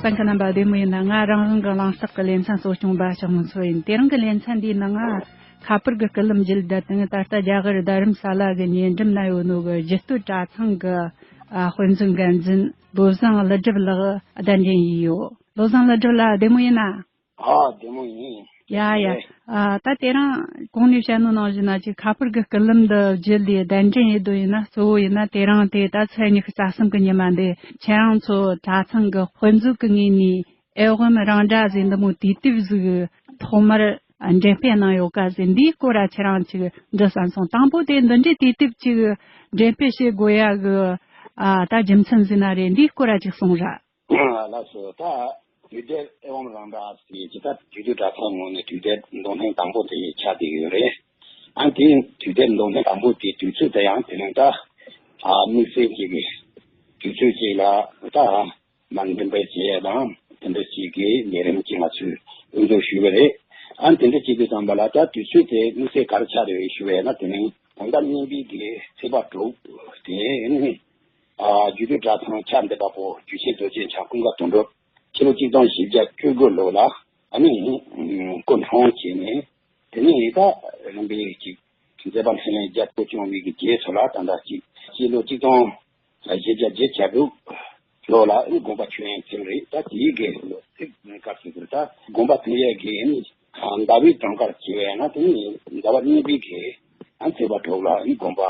གསན་མཁན་རྣམ་པ་བདེ་མོ་ཡིན་ན། ང་རང་དབང་གི་གླེང་སྟེགས་ཀྱི་ལེ་ཚན་གཙོ་སྐྱོང་པ་ལྕགས་མོ་མཚོ་ཡིན། དེ་རིང་གི་ལེ་ཚན་འདིའི་ནང་ང་ཁ་པར་གྱི་སྐུད་ལམ་བརྒྱུད་བསྡད་དེ། ད་ལྟ་རྒྱ་གར་རྡ་རམ་ས་ལ་གི་ཉེ་འགྲམ་ན་ཡོད་ནོ་གི་རྒྱུད་སྟོད་གྲྭ་ཚང་གི་ཨ་དཔེ་མཛོད་འགན་འཛིན་བློ་བཟང་ཀླུ་སྒྲུབ་ལགས་གདན་འདྲེན་ཡིན་ཡོད། བློ་བཟང་ཀླུ་སྒྲུབ་ལགས་བདེ་མོ་ཡིན་ན། ཨ་བདེ་མོ་ཡིན། ཡ་ཡ། ཨ་ད་དེ་རིང་གོང་ནས་བཤད་ནོ་ནང་བཞིན་ན་ཅིག་ཁ་པར་གྱི་སྐུད་ལམ་འདི་བརྒྱུད་ལས་གདན་འདྲེན་ཡེད་དོ་ཡིན་ན། གཙོ་བོ་ཡིན་ན་དེ་རིང་དེ་ད་ཚེས་ཉི་ཤུ་རྩ་གསུམ་གི་ཉི་མ་འདི་ཁྱེད་རང་ཚོ་གྲྭ་ཚང་གི་དཔེ་མཛོད་ཀྱི་ངོས་ནས་ཨེ་ཝམ་རང་སྒྲ་ཟེར་འདི་མོ་དུས་དེབ་ཟིག་ཐོག་མར་འགྲེམས་སྤེལ་གནང་ཡོད་ཀ་ཟེར། འདིའི་སྐོར་ར་ཁྱེད་རང་ཅིག་འདྲི་བསམ་སོང་། དང་པོ་དེ་འདི་འདྲའི་དུས་དེབ་ཅིག་འགྲེམས་སྤེལ་བྱེད་དགོས་ཡ་གི་ཨ་ད་རྒྱུ་མཚན་ཟེར་ན་རེད། འདིའི་སྐོར་ར་ཅིག་གསུངས་ར། ལགས་སོ། ད་དུས་དེབ་ཨེ་ཝམ་རང་སྒྲ་ཟེར་གྱི་ད་རྒྱུད་སྟོད་གྲྭ་ཚང་ངོས་ནས་དུས་དེབ་འདོན་ཐེངས་དང་པོ་དེ་ཆགས་བསྡད་ཡོད་རེད། ཨ་དེ་དུས་དེབ་འདོན་ཐེངས་དང་པོ་དེའི་དུས་ཚོད་དེ་ཡང་དེ་རིང་ད་ཨ་དམིགས་བསལ་གྱི་གི་དུས་ཚོད་ཅིག་ལ་ད་མར་འགྲེམས་སྤེལ་བྱེད་ཡས་དང་དེ་འདྲ་ཅིག་གི་ལས་རིམ་ཅིག་ང་ཚོས་དབུ་འཛུགས་ཞུས་པ་རེད། ཨ་དེ་འདྲ་བྱེད་དུས་ཙམ་པ་ལ་ད་དུས་ཚོད་དེ་དམིགས་བསལ་ག་རེ་ཆགས་རེད་ཞུ་བས་ན། དེ་རིང་དགོང་དག་གཉིས་པའི་གི་ཚེས་པ་དྲུག་དེ་ནི། ཨ་རྒྱུད་སྟོད་གྲྭ་ཚང་ཕྱག་འདེབས་པ་པོ་རྒྱུད་ཆེན་རྡོ་རྗེ་འཆང་ཀུན་དགའ་དོན་གྲུབ་ཕྱི་ལོ་གཅིག་སྟོང་བཞི་བརྒྱ་བཅུ་དགུ་ལོ་ལ་ཨ་ནི་སྐུ་འཁྲུངས་བྱས་ནས། དེ་ནས་ད་རིམ་པས་ཅིག་མཛད་པ་འཕྲིན་ལས་རྒྱ་སྐྱེད་བྱུང་བའི་གི་རྗེས་སུ་ལ་ད་ལྟ་ཅིག་སྤྱི་ལོ་གཅིག་སྟོང་བཞི་བརྒྱ་བརྒྱད་ཅུ་གྱ་དྲུག་ལོ་ལ་ཨ་ནི་དགོངས་པ་ཆོས་དབྱིངས་འཁེལ་རེད། ད་དེའི་གི་ལོ་ཚིགས་སྐབས་སུ་གྱུར། ད་དགོངས་པ་འཁེལ་ཡས་གི་ཨ་ནི་ཟླ་བའི་གྲངས་ཀར་བྱས་པས་ན། དེ་ནི་ཟླ་བ་གཉིས་པའི་གི་ཨ་ཚེས་པ་དྲུག་ལ་ཨ་ནི་དགོངས་པ་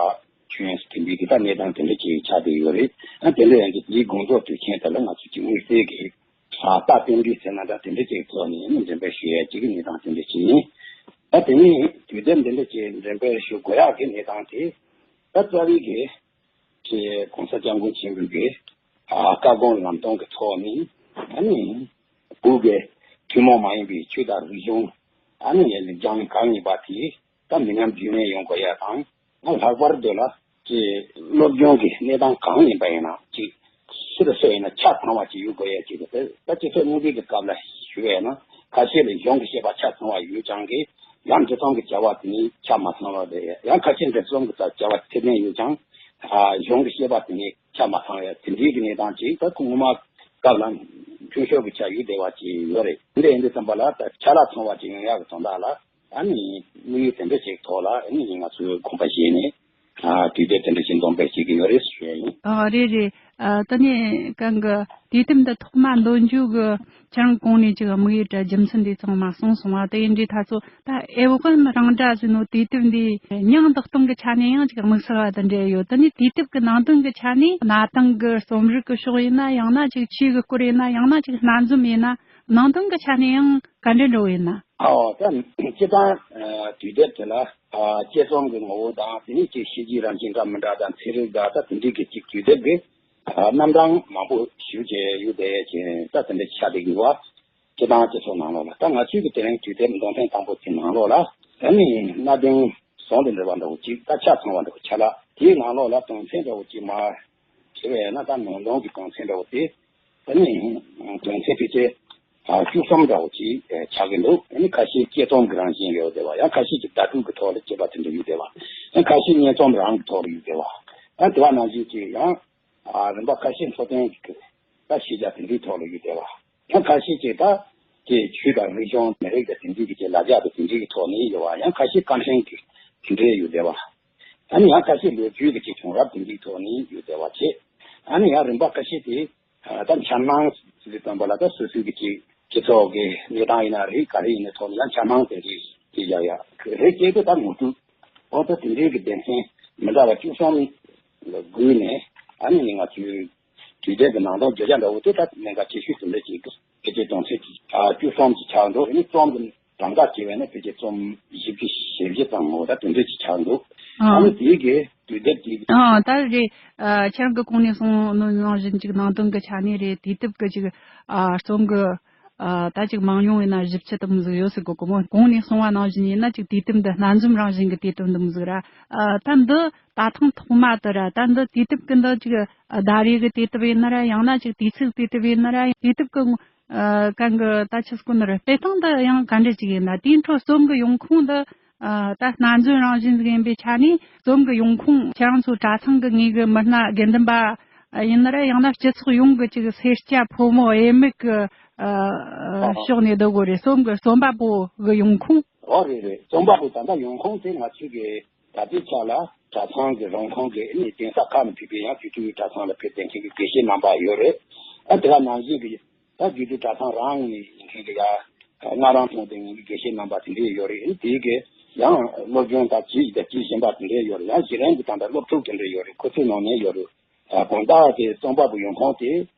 ཆོས་དབྱིངས་སུ་ཐིམ་པའི་གི་ད་གནས་སྟངས་དེ་འདྲ་ཅིག་ཆགས་བསྡད་ཡོད་རེད། ཨ་དེ་འདྲ་ཡང་གི་དེའི་དགོངས་རྫོགས་དུས་ཆེན་དེ་ལ་ང་ཚོས་ཀྱི་དམིགས་བསལ་གྱི་ཨ་རྟགས་རྟེན་འབྲེལ་ཟེར་ན་འདྲ། དེ་འདྲ་ཅིག་ཐོག་ནས་ནི་འགྲེམས་སྤེལ་ཞུ་ཡ་ཅིག་གི་གནས་སྟངས་དེ་འདྲ་ཅིག་ཡིན། ད་དེ་ནས་དུས་དེབ་འདི་འདྲ་ཅིག་འགྲེམས་སྤེལ་ཞུ་དགོས་ཡག་གི་གནས་སྟངས་དེ། ད་རྩ་བའི་གི་ཅིག་༸གོང་ས་༸སྐྱབས་མགོན་ཆེན་པོའི་གི་ཨ་བཀའ་དགོངས་ལམ་སྟོན་གྱི་ཐོག་ནས། ཨ་ནི་བོད་ཀྱི་ཐུན་མོང་མ་ཡིན་པའི་ཆོས་དང་རིག་གཞུང་ཨ་ནི་ལེགས་སྦྱང་གང་ཡིན་པ་དེ་ད་མི་ཉམས་རྒྱུན་གནས་ཡོང་དགོས་ཡ་དང་། ང་ལྷག་པར་དུ་ལ་ཅིག་སློབ་སྦྱོང་གི་གནས་སྟངས་གང་ཡིན་པ་ཡིན་ན་ཅིག་སུ་དང་སུ་ཡིན་ན་ཆ་ཚང་བ་ཅིག་ཡོད་དགོས་ཡ་ཅིག་རེད། ད་སྤྱི་ཚོགས་རྙིང་པའི་གི་སྐབས་ལ་ཞུ་བས་ན། ཁ་ཤས་ལ་གཞུང་གི་བཤད་པ་ཆ་ཚང་བ་ཡོད་ཀྱང་གི་ཡང་འབྲི་རྩོམ་གྱི་བྱ་བ་དེ་ནི་ཆ་མ་ཚང་བ་རེད། ཡང་ཁ་ཤས་འབྲི་རྩོམ་གྱི་བྱ་བ་ཚད་ལྡན་ཡོད་ཀྱང་ཨ་གཞུང་གི་བཤད་པ་དེ་ནི་ཆ་མ་ཚང་བ་དེ་འདྲའི་གི་གནས་སྟངས་ཅིག་ད་ཁོང་ངོ་མ་སྐབས་ལ་འཐུས་ཤོར་གྱི་ཆ་ཡོད་བསྡད་པ་ཅིག་ཡོད་རེད། འདི་ཡིན་དུས་ཙམ་པ་ལ་ད་ཆ་ལ་ཚང་བ་ཅིག་ཡོང་ཡག་གི་དོན་དག་ལ། ཨ་ནི་དམིགས་ཡུལ་དེ་འདྲ་ཞིག་ཐོག་ལ་ཨ་ནི་ང་ཚོས་དགོངས་པ་བཞེས་ནས། ཨ་དུས་དེབ་དེ་འདྲ་ཞིག་འདོན་སྤེལ་བྱེད་ཀྱི་ཡོད་རེད་ཞུ་ཡ་ཡིན། ཨ་རེད་རེད། ཨ་ད་ནི་གང་གི་དུས་དེབ་འདི་ཐོག་མ་འདོན་རྒྱུ་གི་ཁྱེད་རང་གོང་ནས་ཅིག་དམིགས་ཡུལ་དང་རྒྱུ་མཚན་འདི་ཚང་མ་གསུངས་སོང་བ། དེ་ཡིན་དུས་ད་ཚོ་ད་ཨེ་ཝམ་རང་སྒྲ་ཟེར་ནོ་དུས་དེབ་འདི་མྱིང་བཏགས་སྟངས་ཀྱི་ཆ་ནས་ཡང་ཅིག་དམིགས་བསལ་བ་དེ་འདྲ་ཡོད། ད་ནི་དུས་དེབ་ཀྱི་ནང་དོན་གྱི་ཆ་ནས་གནའ་དེང་གི་རྩོམ་རིག་གི་ཕྱོགས་ཡིན་ན། ཡང་ན་ཅིག་ཆོས་ཀྱི་སྐོར་ཡིན་ན། ཡང་ན་ཅིག་སྣ་འཛོམས་ཡིན་ན། ནང་དོན་གྱི་ཆ་ནས་ཡང་ག་འདྲ་འདྲ་བོ་ཡིན་ན། ཨོ་ད་སྤྱིར་བཏང་ཨ་དུས་དེབ་དེ་ལ་ཨ་དཔྱད་རྩོམ་གྱི་ངོ་བོ་དང་། དེ་ནས་ཅིག་གཤིས་རྒྱུད་རང་བཞིན་འདྲ་མི་འདྲ་དང་། ཚན་རིག་འདྲ། ད་དེ་འདྲའི་གི་ཅིག་དུས་དེབ་ཀྱི་ཨ་རྣམ་གྲངས་མང་པོ་ཞེ་པོ་ཅིག་ཡོད་བསྡད་ཅིང་། ད་དེ་འདྲ་ཆགས་བསྡད་ཀྱི་ཡོད་པ། སྤྱིར་བཏང་སྤྱི་ཚོགས་ནང་ལོགས་ལ། ད་ང་ཚོའི་གི་དེ་རིང་དུས་དེབ་འདོན་ཐེངས་དང་པོ་དེ་ནང་ལོགས་ལ་ཨ་ནི་གནའ་དེང་ཟུང་དུ་འབྲེལ་བ་འདྲ་བོ་ཅིག་ད་ཆ་ཚང་བ་འདྲ་བོ་ཆགས་ལ། དེའི་ནང་ལོགས་ལ་དོན་ཚན་འདྲ་བོ་ཅིག་མར་བྱས་པ་ཡིན་ན། ད་ནང་དོན་གྱི་དོན་ཚན་འདྲ་བོ་དེ། ད་ནི་དོན་ཚན་ཕལ་ཆེར་ཨ་བཅུ་གསུམ་འདྲ་བོ་ཅིག་ཨེ་ཆགས་ཀྱི་འདུག་ཨ་ནི་ཁ་ཤས་དཔྱད་རྩོམ་གྱི་རང་བཞིན་ཡོད་བསྡད་པ། ཡང་ཁ་ཤས་ཀྱིས་བརྡ་སྤྲོད་ཀྱི་ཐོག་ལ་བྱས་པ་དེ་འདྲ་ཡོད་བསྡད་པ། ཡང་ཁ་ཤས་སྙན་རྩོམ་རང་གི་ཐོག་ལ་ཡོད་བསྡད་པ། ཨ་དེ་བ་ནང་བཞིན་ཅིག་ཡང་ ཨ་རིམ་པ་ཁ་ཤས་འཚོ་རྟེན་གྱི་ད་ཤེས་བྱ་དེ་འདྲའི་ཐོག་ལ་ཡོད་བསྡད་པ། ཡང་ཁ་ཤས་ཅིག་ད་དེ་ཆོས་དང་རིག་གཞུང་མི་རིགས་དང་དེ་འདྲའི་གི་ཅིག་ལ་རྒྱ་དང་དེ་འདྲའི་གི་ཐོག་ནས་ཡོད་པ། ཡང་ཁ་ཤས་སྐད་འཕྲིན་གྱི་དེ་འདྲའི་ཡོད་བསྡད་པ། ཨ་ནི་ཡང་ཁ་ཤས་ལོ་རྒྱུས་ཀྱི་ཅིག་བྱུང་རབས་དེ་འདྲའི་ཐོག་ནས་ཡོད་བསྡད་པ་བྱས། ཨ་ནི་ཡང་རིམ་པ་ཁ་ཤས་དེ་ཨ་ད་འཆར་སྣང་ཟེར་དུས་ཙམ་པ་ལ་ད་སོ་སོའི་གི་ཅིག་སྤྱི་ཚོགས་ཀྱི་གནས་སྟངས་ཡིན་ན་རེད། ག་རེ་ཡིན་ནའི་ཐོག་ནས་ཡང་འཆར་སྣང་དེ་འདྲའི་ཅིག་ཡ་ཡ་རེད་སྐྱེས་དུས་ད་ངོ་སྤྲོད་འོ་ད་དེ་འདྲའི་གི་སྡེ་ཚན་མི་འདྲ་བ་བཅུ་གསུམ་ལ་བགོས་ནས་ཨ་ནི་ང་ཚོའི་དུས་དེབ་ཀྱི་ནང་དོན་བརྗོད་བྱ་འདྲ་བོ་དེ་ད་གནད་འགག་ཆེ་ཤོས་དེ་འདྲ་ཅིག་གི་ཕལ་ཆེར་དོན་ཚན་གྱི་ཨ་བཅུ་གསུམ་ཅིག་ཆགས་འདུག་ཨ་ནི་རྩོམ་གྱི་གྲངས་ཀ་བྱས་པས་ན་ཕལ་ཆེར་རྩོམ་བཞི་བཅུ་ཞེ་བཞི་ཙམ་ངོ་ད་དེ་འདྲ་ཅིག་ཆགས་འདུག་ཨ་ཨ་ནི་དེའི་གི་དུས་དེབ་ཀྱི། ཨ་ད་རེད། ཨ་ཁྱེད་རང་གི་གོང་ནས་གསུངས་ནོ་ནང་བཞིན་ཅིག་ནང་དོན་གྱི་ཆ་ནས་རེད། དུས་དེབ་ཀྱི་ཅིག་ཨ་རྩོམ་གྱི་ཨ་ད་ཅིག་མང་ཉུང་ཡིན་ན་ཞིབ་ཕྲ་དུ་མི་ཟིག་ཡོད་ཟེར་གོ་གི་མོ། གོང་ནས་གསུངས་པ་ནང་བཞིན་ཡིན་ན་ཅིག་དུས་དེབ་འདི་སྣ་འཛོམས་རང་བཞིན་གྱི་དུས་དེབ་འདི་མི་ཟིག་ར། ཨ་ད་འདི་ད་ཐེངས་ཐོག་མ་དུ་ར། ད་འདི་དུས་དེབ་ཀྱི་འདི་ཅིག་ཟླ་རེ་གི་དུས་དེབ་ཡིན་ན་ར། ཡང་ན་ཅིག་དུས་ཚིགས་དུས་དེབ་ཡིན་ན་ར། དུས་དེབ་ཀྱི་ཨ་གང་གི་ད་ཆི་ཟེར་གོ་ནི་རེད། སྤེལ་སྟངས་འདི་ཡང་ག་འདྲ་ཅིག་ཡིན་ན། དེའི་འཕྲོ་རྩོམ་གྱི་ཡོང་ཁུངས་འདི་ཨ་ད་སྣ་འཛོམས་རང་བཞིན་ཟིག་ཡིན་པའི་ཆ་ནས། རྩོམ་གྱི་ཡོང་ཁུངས་ཁྱེད་རང་ཚོ་གྲྭ་ཚང་གི་ངོས་ཀྱི་མི་སྣ་དགེ་འདུན་པ་ཡིན་ན་ར། ཡང་ན་སྤྱི་ཚོགས་ཡོངས་ཀྱི་ཅིག་སེར་སྐྱ་ཕོ་མོ་ཨེ་མེད་ཀྱི་ཨ་ཕྱོགས་ནས་བསྡུ་དགོས་རེད། རྩོམ་གྱི་རྩོམ་པ་པོ་གི་ཡོང་ཁུངས། ཨོ་རེད་རེད། རྩོམ་པ་པོ་ད་ལྟ་ཡོང་ཁུངས་དེ་ང་ཚོའི་གི་ད་ལྟའི་ཆ་ལ་གྲྭ་ཚང་གི་རང་ཁོངས་ཀྱི་ཨ་ནི་གདན་ས་ཁག་ནས་ཕེབས་པའི་ཡང་རྒྱུད་སྟོད་གྲྭ་ཚང་ལ་ཕེབས་བསྡད་མཁན་གྱི་དགེ་བཤེས་རྣམ་པ་ཡོད་རེད། ད་དེ་ག་ནང་བཞིན་གྱི་ད་རྒྱུད་སྟོད་གྲྭ་ཚང་རང་ནས་ཡིན་མཁན་གྱི་ཡ་སྔ་རང་ཐོན་ཏེ་ཡིན་གྱི་དགེ་བཤེས་རྣམ་པ་དེ་འདྲས་ཡོད་རེད། དེའི་གི་ཡང་སློབ་སྦྱོང་དང་བྱེད་བཞིན་པ་དེ་འདྲས་ཡོད་རེད། ཡང་གཞན་རང་གི་ད་ལྟ་སློབ་ཕྲུག་དེ་འདྲས་ཡོད་རེད། ཁོ་ཚོའི་ནང་ནས་ཡོད་རེད། ཨ་དགོངས་དག་དེ་རྩོམ་པ་པོ་ཡོང་ཁུངས་དེ་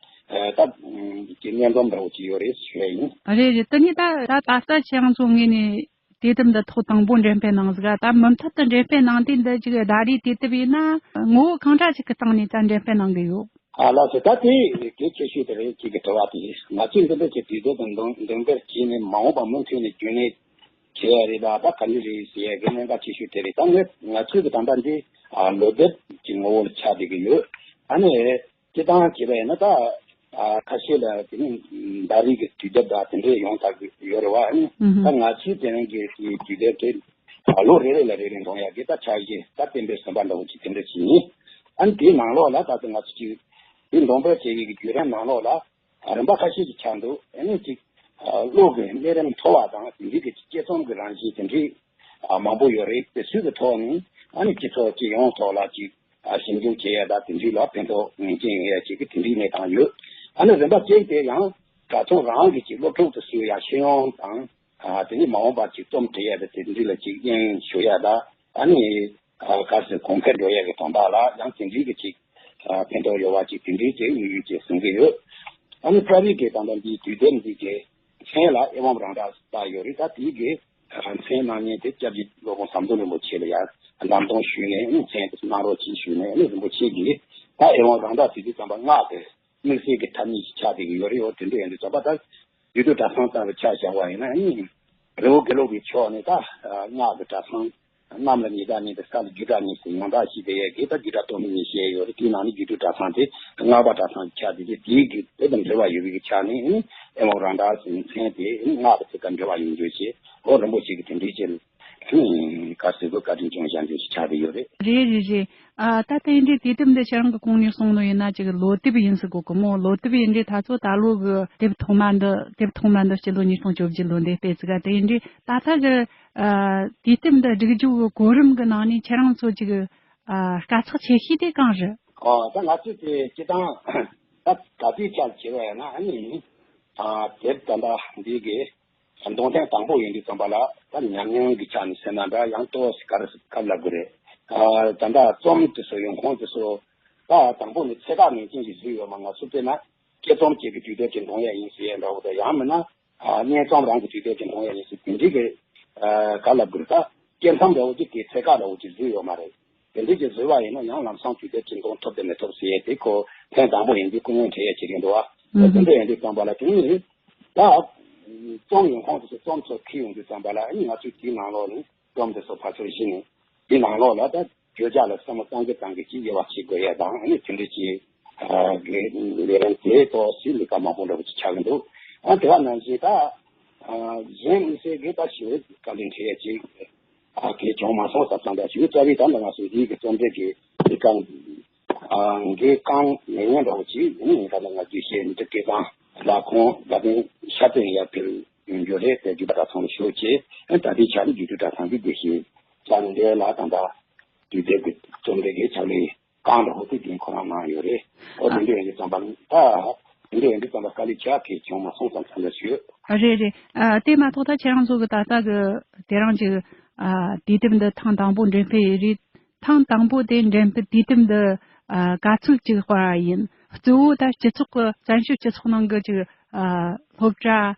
ཨ་ད་ཀྱི་སྙན་རྩོམ་འདྲ་བོ་ཅིག་ཡོད་རེད་ཞུ་ཡ་ཡིན། རེད་རེད། དེ་ནི་ད་ད་ད་ལྟ་ཁྱེད་རང་ཚོ་ངོས་ནས་དུས་དེབ་འདི་ཐོག་དང་པོ་འགྲེམས་སྤེལ་གནང་ཟིག་ག་ད་མུ་མཐུད་དུ་འགྲེམས་སྤེལ་གནང་དུས་འདི་ཅིག་ཟླ་རེའི་དུས་དེབ་ཡིན་ན་ངོ་བོ་གང་འདྲ་ཅིག་གི་སྟེང་ནས་ད་འགྲེམས་སྤེལ་གནང་གི་ཡོད། ཨ་ལགས་སོ། ད་དེ་གལ་ཆེ་ཤོས་དེ་རེད། ཁྱེད་ཀྱི་དྲི་བ་དེ། ང་ཚོས་འདི་འདྲ་ཅིག་དུས་དེབ་དང་འདོན་འདོན་སྤེལ་བྱས་ནས་མ་འོངས་པ་མུ་མཐུད་ནས་རྒྱུན་གནས་བྱེད་ཡ་རེད་ད། ད་ག་འདྲ་རེད་ཟེར་ཡ་གི་གནད་འགག་ཆེ་ཤོས་དེ་རེད། ད་ངས་ང་ཚོས་གི་ད་ལྟ་འདི་ཨ་ལོ་དེབ་ཀྱི་ངོ་བོ་ལ་ཆགས་བསྡད་ཀྱི་ཡོད། ཨ་ནི་སྤྱིར་བཏང་བྱས་པ་ཡིན་ན་ད་ཨ་ཁ་ཤས་ལ་དེ་ནི་ཟླ་རེའི་གི་དུས་དེབ་དང་དེ་འདྲས་ཡོང་ཐག་གི་ཡོད་རེད་བ། ཨ་ནི་ཨུ་ཧུ། ད་ང་ཚོའི་དེ་རིང་གི་དེའི་དུས་དེབ་དེ་ཨ་ལོ་རེ་རེ་ལ་རེ་རེ་འདོན་ཡག་གི་ད་འཆར་གཞི་ད་གཏན་འབེབས་ཟིན་པ་འདྲ་བོ་ཅིག་དེ་འདྲ་ཅིག་ཡིན། ཨ་ནི་དེའི་ནང་ལོགས་ལ་ད་ལྟ་ང་ཚོ་ཅིག་དེ་འདོན་སྤེལ་བྱེད་ཡག་གི་བརྒྱུད་རིམ་ནང་ལོགས་ལ་ཨ་རིམ་པ་ཁ་ཤས་ཅིག་ཆགས་འདུག་ཨ་ནི་ཅིག་ཨ་བློ་གི་གནས་རིམ་མཐོ་བ་དང་དེ་འདྲའི་གི་དཔྱད་རྩོམ་གི་རང་བཞིན་དེ་འདྲའི་ཨ་མང་པོ་ཡོད་རེད། དེ་ཚོའི་གི་ཐོག་ནས་ཨ་ནི་སྤྱི་ཚོགས་སྤྱི་ཡོངས་ཐོག་ལ་ཅིག་ཨ་ཞིབ་འཇུག་བྱེད་ཡ་ད་དེ་འདྲའི་ལ་ཕན་ཐོགས་ངེས་ཅན་ཡོད་ཡ་ཅིག་གི་དེ་འདྲའི་གནས་སྟངས་ཡོད། ཨ་ནི་རིམ་པ་གཅིག་དེ་ཡང་གྲྭ་ཚང་རང་གི་ཅིག་སློབ་ཕྲུག་ཏུ་བཟོས་ཡ་ཤེས་ཡོན་དང་ཨ་དེ་ནས་མ་འོངས་པར་ཅིག་རྩོམ་འབྲི་ཡ་ད་དེ་འདྲའི་ལ་ཅིག་དབྱིངས་ཞུགས་ཡ་ད་ཨ་ནི་ཨ་ག་ཟེར་གོང་འཕེལ་འགྲོ་ཡ་གི་དོན་དག་ལ་ཡང་དེ་འདྲའི་གི་ཅིག་ཨ་ཕན་ཐོགས་ཡོད་པ་ཅིག་དེ་འདྲའི་ཅིག་དམིགས་ཡུལ་ཅིག་བཟུང་གི་ཡོད། ཨ་ནི་རྩ་བའི་གི་ད་ལྟ་འདིའི་དུས་དེབ་འདི་གི་མཚན་ལ་ཨེ་ཝཾ་རང་ཌཱས་བཏགས་ཡོད་རེད། ད་དེའི་གི་མཚན་གནང་མཁན་དེ་སྐྱབས་རྗེ་སློབ་དཔོན་ཟམ་གདོང་རིན་པོ་ཆེ་ལ་ཡང་ལམ་སྟོན་ཞུས་ནས་མཚན་དེ་གནང་རོགས་གྱིས་ཞུས་ནས་རིན་པོ་ཆེ་གིས་ད་ཨེ་ཝཾ་རང་ཌཱས་ཟེར་དུས་ཙམ་པ་སྔགས་དེ་དམིགས་བསལ་གྱི་ཐ་སྙད་ཅིག་ཆགས་བསྡད་ཀྱི་ཡོད་རེད། འོ་དེ་འདྲ་ཡིན་དུས་ཙམ་པ་ད་རྒྱུད་སྟོད་གྲྭ་ཚང་ལྟ་བུ་ཆ་བཞག་པ་ཡིན་ན་ནི་རི་བོ་དགེ་ལུགས་ཀྱི་ཕྱོགས་ནས་ད་སྔགས་ཀྱི་གྲྭ་ཚང་གནམ་ལ་ཉི་ཟླ་གཉིས་དང་ས་ལ་རྒྱུ་འབྲས་གཉིས་ཟེར་ཡང་དག་ཞིག་དེ་ཡས་ཀྱི་ད་རྒྱུད་གྲྭ་སྟོད་སྨད་གཉིས་བཤད་ཡོད་རེད། དེའི་ནང་ནས་རྒྱུད་སྟོད་གྲྭ་ཚང་དེ་སྔགས་པ་གྲྭ་ཚང་ཆགས་བསྡད་དེ་དེའི་གི་དེ་དང་འབྲེལ་བ་ཡོད་པའི་གི་ཆ་ནས་ཨེ་ཝཾ་རང་ཌཱས་ཟེར་མཚན་དེ་སྔགས་དང་དེ་དང་འབྲེལ་བ་ཡོད་འདོད་ཅེས་འོ་རིན་པོ་ཆེ་གི་དེ་འདྲའི་ཅིག་ག་ཟེར་དགོས་བཀའ་དྲིན་སྐྱོང་བྱ་འདོད་ཅིག་ཆགས་བསྡད་ཡོད་རེད། རེད་རེད་རེད། ཨ་ད་དེ་འདྲའི་དུས་དེབ་འདི་ཁྱེད་རང་གི་གོང་ནས་གསུངས་ནོ་ཡིན་ན་ཅིག་ལོ་དེབ་ཡིན་ཟེར་གོ་གི་མོ། ལོ་དེབ་ཡིན་དུས་ད་ཚོ་ད་ལོ་གི་དེབ་ཐོག་མ་འདི་དེབ་ཐོག་མ་འདི་སྤྱི་ལོ་ཉིས་སྟོང་བཅོ་བརྒྱད་ལོ་འདི་སྤེལ་ཟིག་ག་དེ་ཡིན་དུས་ད་ལྟ་གི་ཨ་དུས་དེབ་འདི་སྒྲིག་རྒྱུ་གི་གོ་རིམ་གི་ནང་ནས་ཁྱེད་རང་ཚོ་ཅིག་ཨ་དཀའ་ཚེགས་ཆེ་ཤོས་དེ་གང་རེད། ཨོ་ད་ང་ཚོས་དེ་སྤྱི་བཏང་ད་ད་ལྟའི་ཆར་བྱས་པ་ཡིན་ན་ཨ་ནི་ཨ་དེབ་ད་ལྟ་འདི་གི་འདོན་ཐེངས་དང་པོ་ཡིན་དུས་ཙམ་པ་ལ་ད་ཉམས་མྱོང་གི་ཆ་ནས་ཟེར་ན་འདྲ་ཡང་ཏོག་ཙམ་ག་རེ་ག་རེ་ལབ་དགོས་རེད། ཨ་ད་ལྟ་རྩོམ་དེ་ཚོ་ཡོང་ཁུངས་དེ་ཚོ་ད་དང་པོ་ནས་ཚད་བཀག་ངེས་ཅན་ཞིག་བཟོས་ཡོད་མ། ང་ཚོ་དཔེར་ན་དཔྱད་རྩོམ་བྱེད་ཀྱི་དུས་དེབ་ཅིག་འདོན་ཡ་ཡིན་ཟེར་ཡ་འདྲ་བོ་དང་ཡང་མིན་ན་ཨ་སྙན་རྩོམ་རང་གི་དུས་དེབ་ཅིག་འདོན་ཡ་ཡིན་ཟེར་དེ་འདྲའི་གི་ཨ་ག་རེ་ལབ་དགོས་རེད། ད་དཔྱད་མཚམས་འདྲ་བོ་ཅིག་དེ་ཚད་བཀག་འདྲ་བོ་ཅིག་བཟོས་ཡོད་མ་རེད། དེ་འདྲའི་ཅིག་བཟོས་པ་ཡིན་ན་ཡང་ལམ་སང་དུས་དེབ་ཅིག་འདོན་ཐུབ་དང་མི་ཐུབ་ཟེར་ཡ་དེ་ཁོ་ཐེངས་དང་པོ་ཡིན་དུས་སྐུ་ངོ་འཕྲད་ཡ་བྱེད་ཀྱི་འདུག་ཨ། ཨུ་དེ་ཧུ། འདྲ་ཡིན་དུས་ཙམ་པ་ལ་དེ་ནི་ད་རྩོམ་ཡོང་ཁུངས་དེ་ཚོ་རྩོམ་ཚོ་འཁྱེར་ཡོང་དུས་ཙམ་པ་ལ་ཨ་ནི་ང་ཚོས་དེའི་ནང་ལོགས་ནས་རྩོམ་དེ་ཚོ་ཕར་ཚུར་གཞི་ནས་དེའི་ནང་ལོགས་ལ་ད་བརྗོད་བྱ་ལ་བསམ་བློ་གཏང་གི་གཏང་གི་ཅིག་དབྱེ་བ་ཕྱེ་དགོས་ཡ་དང་ཨ་ནི་དེ་འདྲ་ཅིག་ཨ་གི་ལས་རིམ་དེ་ཏོག་ཙམ་ལས་ཀ་མང་པོ་འདྲ་པོ་ཅིག་ཆགས་ཀྱི་འདུག་ཨ་དེ་བ་ནང་བཞིན་ད་ཨ་གཞན་དམིགས་བསལ་གྱི་ད་ཞི་བའི་བཀའ་དྲིན་འཕྲད་ཡ་ཅིག་ཨ་གི་བྱུང་མ་སོང་བསམ་བསམ་འདྲ་ཞིག་རྩ་བའི་ད་ལྟ་ང་ཚོ་འདིའི་གི་རྩོམ་འབྲི་གི་ལས་ཀ་ ཨ་འགའི་རྐང་ལས་ཉན་འདྲ་བོ་ཅིག་ཡིན་ནི་ཡིན་ཁ་ལ་ང་རྒྱུས་བཤད་འདི་སྐལ་བཟང་ལ་ཁོང་དགའ་ལྡན་ཤར་བསྟན་ཡར་ཕེབས་ཡོང་རྒྱུ་རེད་དེ་རྒྱུད་པ་གྲྭ་ཚང་ལ་ཞུགས་བྱས་ཨ་ད་ལྟའི་ཆ་ནས་རྒྱུད་སྟོད་གྲྭ་ཚང་གི་དགེ་བཤེས་ལྕགས་རི་འདྲའི་ལ་ད་ལྟ་དུས་དེབ་ཀྱི་རྩོམ་སྒྲིག་གི་ཕྱག་ལས་རྐང་འདྲ་བོ་དེ་རྒན་ཁོ་རང་གནང་ཡོད་རེད། ཨོ་དེ་འདྲ་ཡིན་དུས་ཙམ་པ་ད་དེ་འདྲ་ཡིན་དུས་ཙམ་པ་དཀའ་ལས་ཆེ་བ་གལ་བྱུང་མ་སོང་ཙམ་ཙམ་ལ་ཞུ། རེད་རེད། ཨ་དེ་མ་གཏོགས་ད་ཁྱེད་རང་ཚོ་གི་ད་ལྟ་གི་དེ་རིང་གི་ཨ་དུས་དེབ་འདི་ཐེངས་དང་པོ་འགྲེམས་སྤེལ་ཡིན་རེད། ཐེངས་དང་པོ་དེ་འགྲེམས་སྤེལ་དུས་དེབ་འདི་ཨ་ག་ཚོད་ཅིག་དཔར་བ་ཡིན། གཙོ་བོ་ད་སྤྱི་ཚོགས་ཀྱི་བཙན་བྱོལ་སྤྱི་ཚོགས་ནང་གི་ཅིག་ཨ་སློབ་གྲྭ་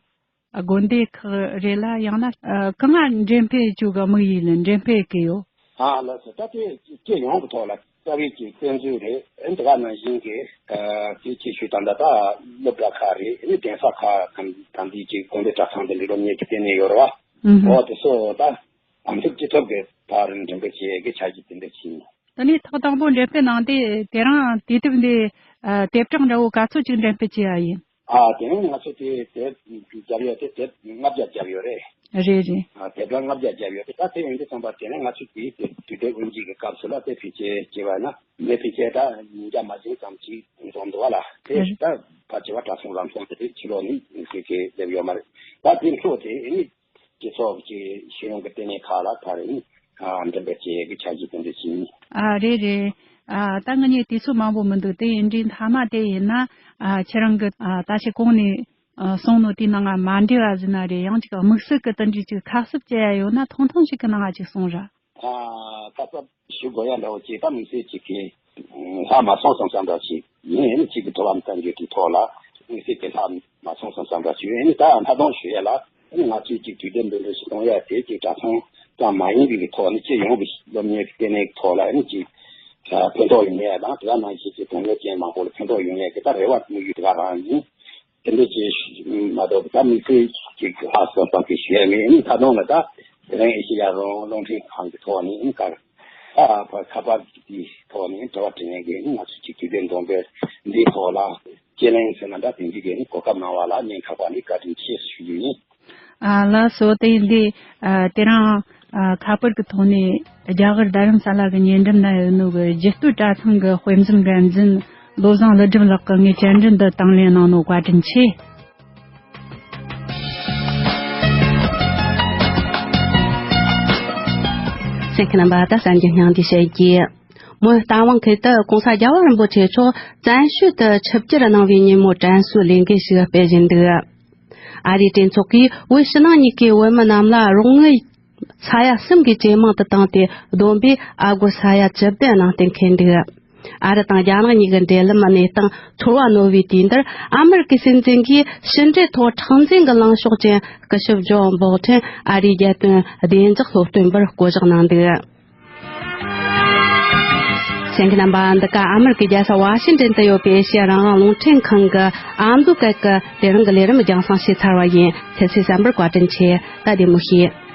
དགོན་སྡེ་ཁག་རེད་ལ་ཡང་ན་ཨ་གང་ང་འགྲེམས་སྤེལ་བཅུག་གི་དམིགས་ཡུལ་འགྲེམས་སྤེལ་གི་ཡོད། ཨ་ལགས་སོ། ད་དེ་སྤྱི་ཡོངས་ཀྱི་ཐོག་ལ་རྩ་བའི་ཅིག་དཔེ་མཛོད་རེད། ཨ་འདི་ག་ནང་བཞིན་གྱི་ཨ་དེ་ཅིག་ཞུས་དང་ད་ལྟ་སློབ་གྲྭ་ཁག་རེད། ཨ་ནི་གདན་ས་ཁག་དང་དང་དེ་ཅིག་དགོན་སྡེ་གྲྭ་ཚང་དེ་འདྲ་སློབ་གཉེར་གྱི་ལྟེ་གནས་ཡོད་རེད་བ། ཨུ་ཧུ། འོ་དེ་ཚོ་ད་ཨ་མཐུག་ཅི་ཐུབ་ཀྱི་ཕར་འགྲེམས་སྤེལ་བྱེད་ཀྱི་འཆར་གཞི་དེ་འདྲ་ཕྱིན། ད་ནི་ཐེངས་དང་པོ་འགྲེམས་སྤེལ་གནང་དུས་དེ་རིང་དུས་དེབ་འདི་ཨ་དེབ་གྲངས་འདྲ་བོ་ག་ཚོད་ཅིག་འགྲེམས་སྤེལ་བྱས་པ་ཡིན། ཨ་དེ་རིང་ང་ཚོ་དེ་དེབ་བརྒྱབ་ཡོད་དེ་དེབ་ལྔ་བརྒྱ་བརྒྱབ་ཡོད་རེད། རེད་རེད། ཨ་དེབ་གྲངས་ལྔ་བརྒྱ་བརྒྱབ་ཡོད་དེ་ད་དེ་ཡིན་དུས་ཙམ་པ་དེ་རིང་ང་ཚོ་དེའི་དེ་དུས་དེབ་དབུ་འབྱེད་ཀྱི་སྐབས་སུ་ལ་དེ་ཕལ་ཆེར་བྱས་པ་ན་མི་ཕལ་ཆེར་ད་ཉིས་བརྒྱ་མ་ཟིན་ཙམ་ཅིག་འཛོམས་འདུག་བ་ལ་དེ་རེད། ད་ཕལ་ཆེ་བ་གྲྭ་ཚང་ལམ་སང་དེ་ཕྱི་ལོགས་ནས་ཁེ་ཁེ་སླེབས་ཡོད་མ་རེད། ད་དེ་འཕྲོ་དེ་ཨ་ནི་སྤྱི་ཚོགས་ཀྱི་ཤེས་ཡོན་གྱི་ལྟེ་གནས་ཁག་ལ་ད་རེས་ནི་ཨ་འགྲེམས་སྤེལ་བྱེད་ཡས་ཀྱི་འཆར་གཞི་དེ་འདྲ་ཞིག་ཡིན། ཨ་རེད་རེད། ཨ་ད་ང་གཉིས་དུས་ཚོད་མང་པོ་མི་འདུག་དེ་ཡིན་དུས་མཐའ་མ་དེ་ཡིན་ན་ཨ་ཁྱེད་རང་གི་ཨ་ད་ཞིག་གོང་ནས་ཨ་གསུངས་ནོ་དེའི་ནང་ང་མ་འདྲེས་པ་ཟིན་ན་རེད། ཡང་ཅིག་དམིགས་བསལ་གྱི་དེ་འདྲའི་ཅིག་ཁ་གསབ་བྱེད་ཡ་ཡོད་ན་ཐུང་ཐུང་ཞིག་གི་ནང་ང་ཅིག་གསུངས་ར། ཨ་ཁ་གསབ་ཞུ་དགོས་ཡ་འདྲ་བོ་ཅིག་ད་དམིགས་བསལ་ཅིག་གི་ལྷག་མ་སོང་བསམ་བསམ་འདྲ་ཞིག་ཡིན། ཨ་ནི་གཅིག་གི་ཐོག་ལམ་གཏན་འཇགས་ཀྱི་ཐོག་ལ་དམིགས་བསལ་གྱི་ལྷག་མ་སོང་བསམ་བསམ་འདྲ་ཞིག་ཡོད། ཨ་ནི་ད་མཐའ་སྡོམ་ཞུ་ཡ་ལ་ཨ་ནི་ང་ཚོས་ཅིག་དུས་དེབ་འདི་འདྲ་ཞིག་གཏོང་ཡ་དེ་ཅིག་གྲྭ་ཚང་ཙམ་མ་ཡིན་པའི་གི་ཐོག་ནས་སྤྱི་ཡོངས་ཀྱི་སློབ་གཉེར་གྱི་ལྟེ་གནས་ཀྱི་ཐོག་ལ་ཨ་ནི་ཅིག་ཕན་ཐོགས་ཡོང་ཡ་དང་དེ་ག་ནང་བཞིན་གྱི་དོན་གཉེར་ཅན་མང་པོ་ལ་ཕན་ཐོགས་ཡོང་ཡ་གི་ད་རེ་བ་དམིགས་ཡུལ་དེ་ག་རང་ཡིན། དེ་འདྲ་ཅིག་མ་གཏོགས་ད་དམིགས་བསལ་ཅིག་ལྷག་བསམ་བསམ་གྱི་ཞུ་ཡ་མེད། ཨ་ནི་མཐའ་སྡོམ་ལ་ད་དེ་རིང་ཨེ་ཤེ་ཡ་རང་དབང་རླུང་འཕྲིན་ཁང་གི་ཐོག་ནས་ཨ་ནི་ག་ཨ་ཕ་ཁ་པར་གྱི་ཐོག་ནས་དྲི་བ་དྲི་ནས་གི་ང་ཚོ་གཅིག་དུས་དེབ་འདོན་པའི་འདིའི་ཐོག་ལ་དཔྱད་གླེང་ཟེར་ན་འདྲ་དེ་འདྲ་གི་གོ་སྐབས་གནང་བ་ལ་སྙིང་ཐག་པ་ནས་བཀའ་དྲིན་ཆེ་ཞུ་རྒྱུ་ཡིན། ཨ་ལགས་སོ། དེ་ཡིན་དུས་ཨ་དེ་རིང་ཨ་ཁ་པར་གྱི་ཐོག་ནས་རྒྱ་གར་རྡ་རམ་ས་ལ་གི་ཉེ་འགྲམ་ན་ཡོད་ནོ་གི་རྒྱུད་སྟོད་གྲྭ་ཚང་གི་དཔེ་མཛོད་འགན་འཛིན་བློ་བཟང་ཀླུ་སྒྲུབ་ལགས་ཀྱིས་ངའི་བཅར་འདྲི་འདི་དང་ལེན་གནང་ནོ་བཀའ་དྲིན་ཆེ། གསན་མཁན་རྣམ་པ། ད་གསར་འགྱུར་སྙིང་བསྡུས་བཤད་རྒྱུ། མོན་རྟ་དབང་ཁུལ་དུ་༸གོང་ས་༸རྒྱལ་བ་རིན་པོ་ཆེ་མཆོག་བཙན་བྱོལ་དུ་ཆིབས་བསྒྱུར་གནང་བའི་ཉིན་མོ་དྲན་གསོའི་ལས་འགུལ་ཞིག་སྤེལ་བཞིན་འདུག་ཨ་རིའི་གྲོས་ཚོགས་ཀྱིས་བོད་ཕྱི་ནང་གཉིས་ཀའི་བོད་མི་རྣམས་ལ་རོགས་དངུལ་ས་ཡ་གསུམ་གྱིས་ཇེ་མང་དུ་བཏང་སྟེ། བསྡོམས་པས་ཨ་སྒོར་ས་ཡ་བཅུ་བདུན་གནང་གཏན་འཁེལ་འདུག་ཨ་རི་དང་རྒྱ་ནག་གཉིས་ཀྱི་འབྲེལ་ལམ་གནས་སྟངས་ཚོར་བ་རྣོ་བའི་དུས་འདིར། ཨ་མེ་རི་ཀའི་སྲིད་འཛིན་གྱིས་ཕྱི་འབྲེལ་ཐོག་མཁྲེགས་འཛིན་གྱི་ལངས་ཕྱོགས་ཅན་སྐུ་ཞབས་ཇོ་བོག་ཁྲིན་ཨ་རིའི་རྒྱལ་དོན་བདེ་འཇགས་སློབ་སྟོན་པར་བསྐོ་གཞག་གནང་འདུག་གསན་མཁན་རྣམ་པ། འདི་ག་ཨ་མེ་རི་ཀའི་རྒྱལ་ས་ཝ་ཤིང་ཏན་དུ་ཡོད་པའི་ཨེ་ཤེ་ཡ་རང་དབང་རླུང་འཕྲིན་ཁང་གི་ཨ་མདོ་སྐད་ཀྱི་དེ་རིང་གི་ལས་རིམ་རྒྱང་སྲིང་བྱས་ཚར་བ་ཡིན། ཁྱེད་ཚོས་གསན་པར་བཀའ་དྲིན་ཆེ། ད་བདེ་མོ་བྱོས།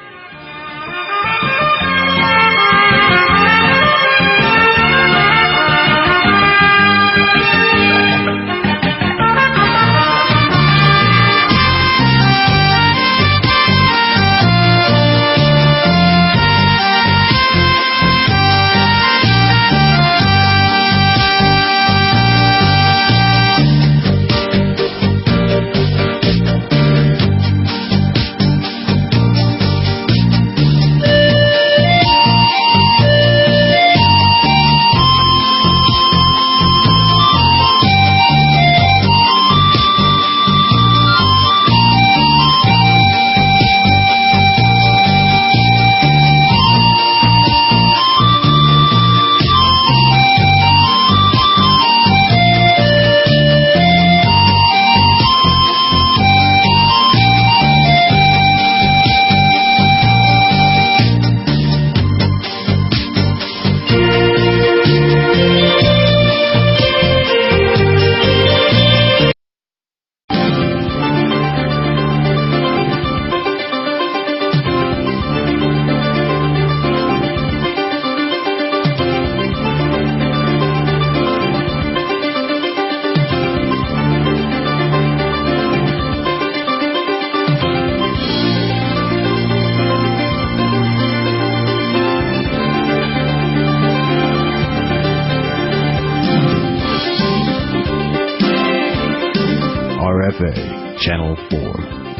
Fei, Channel four.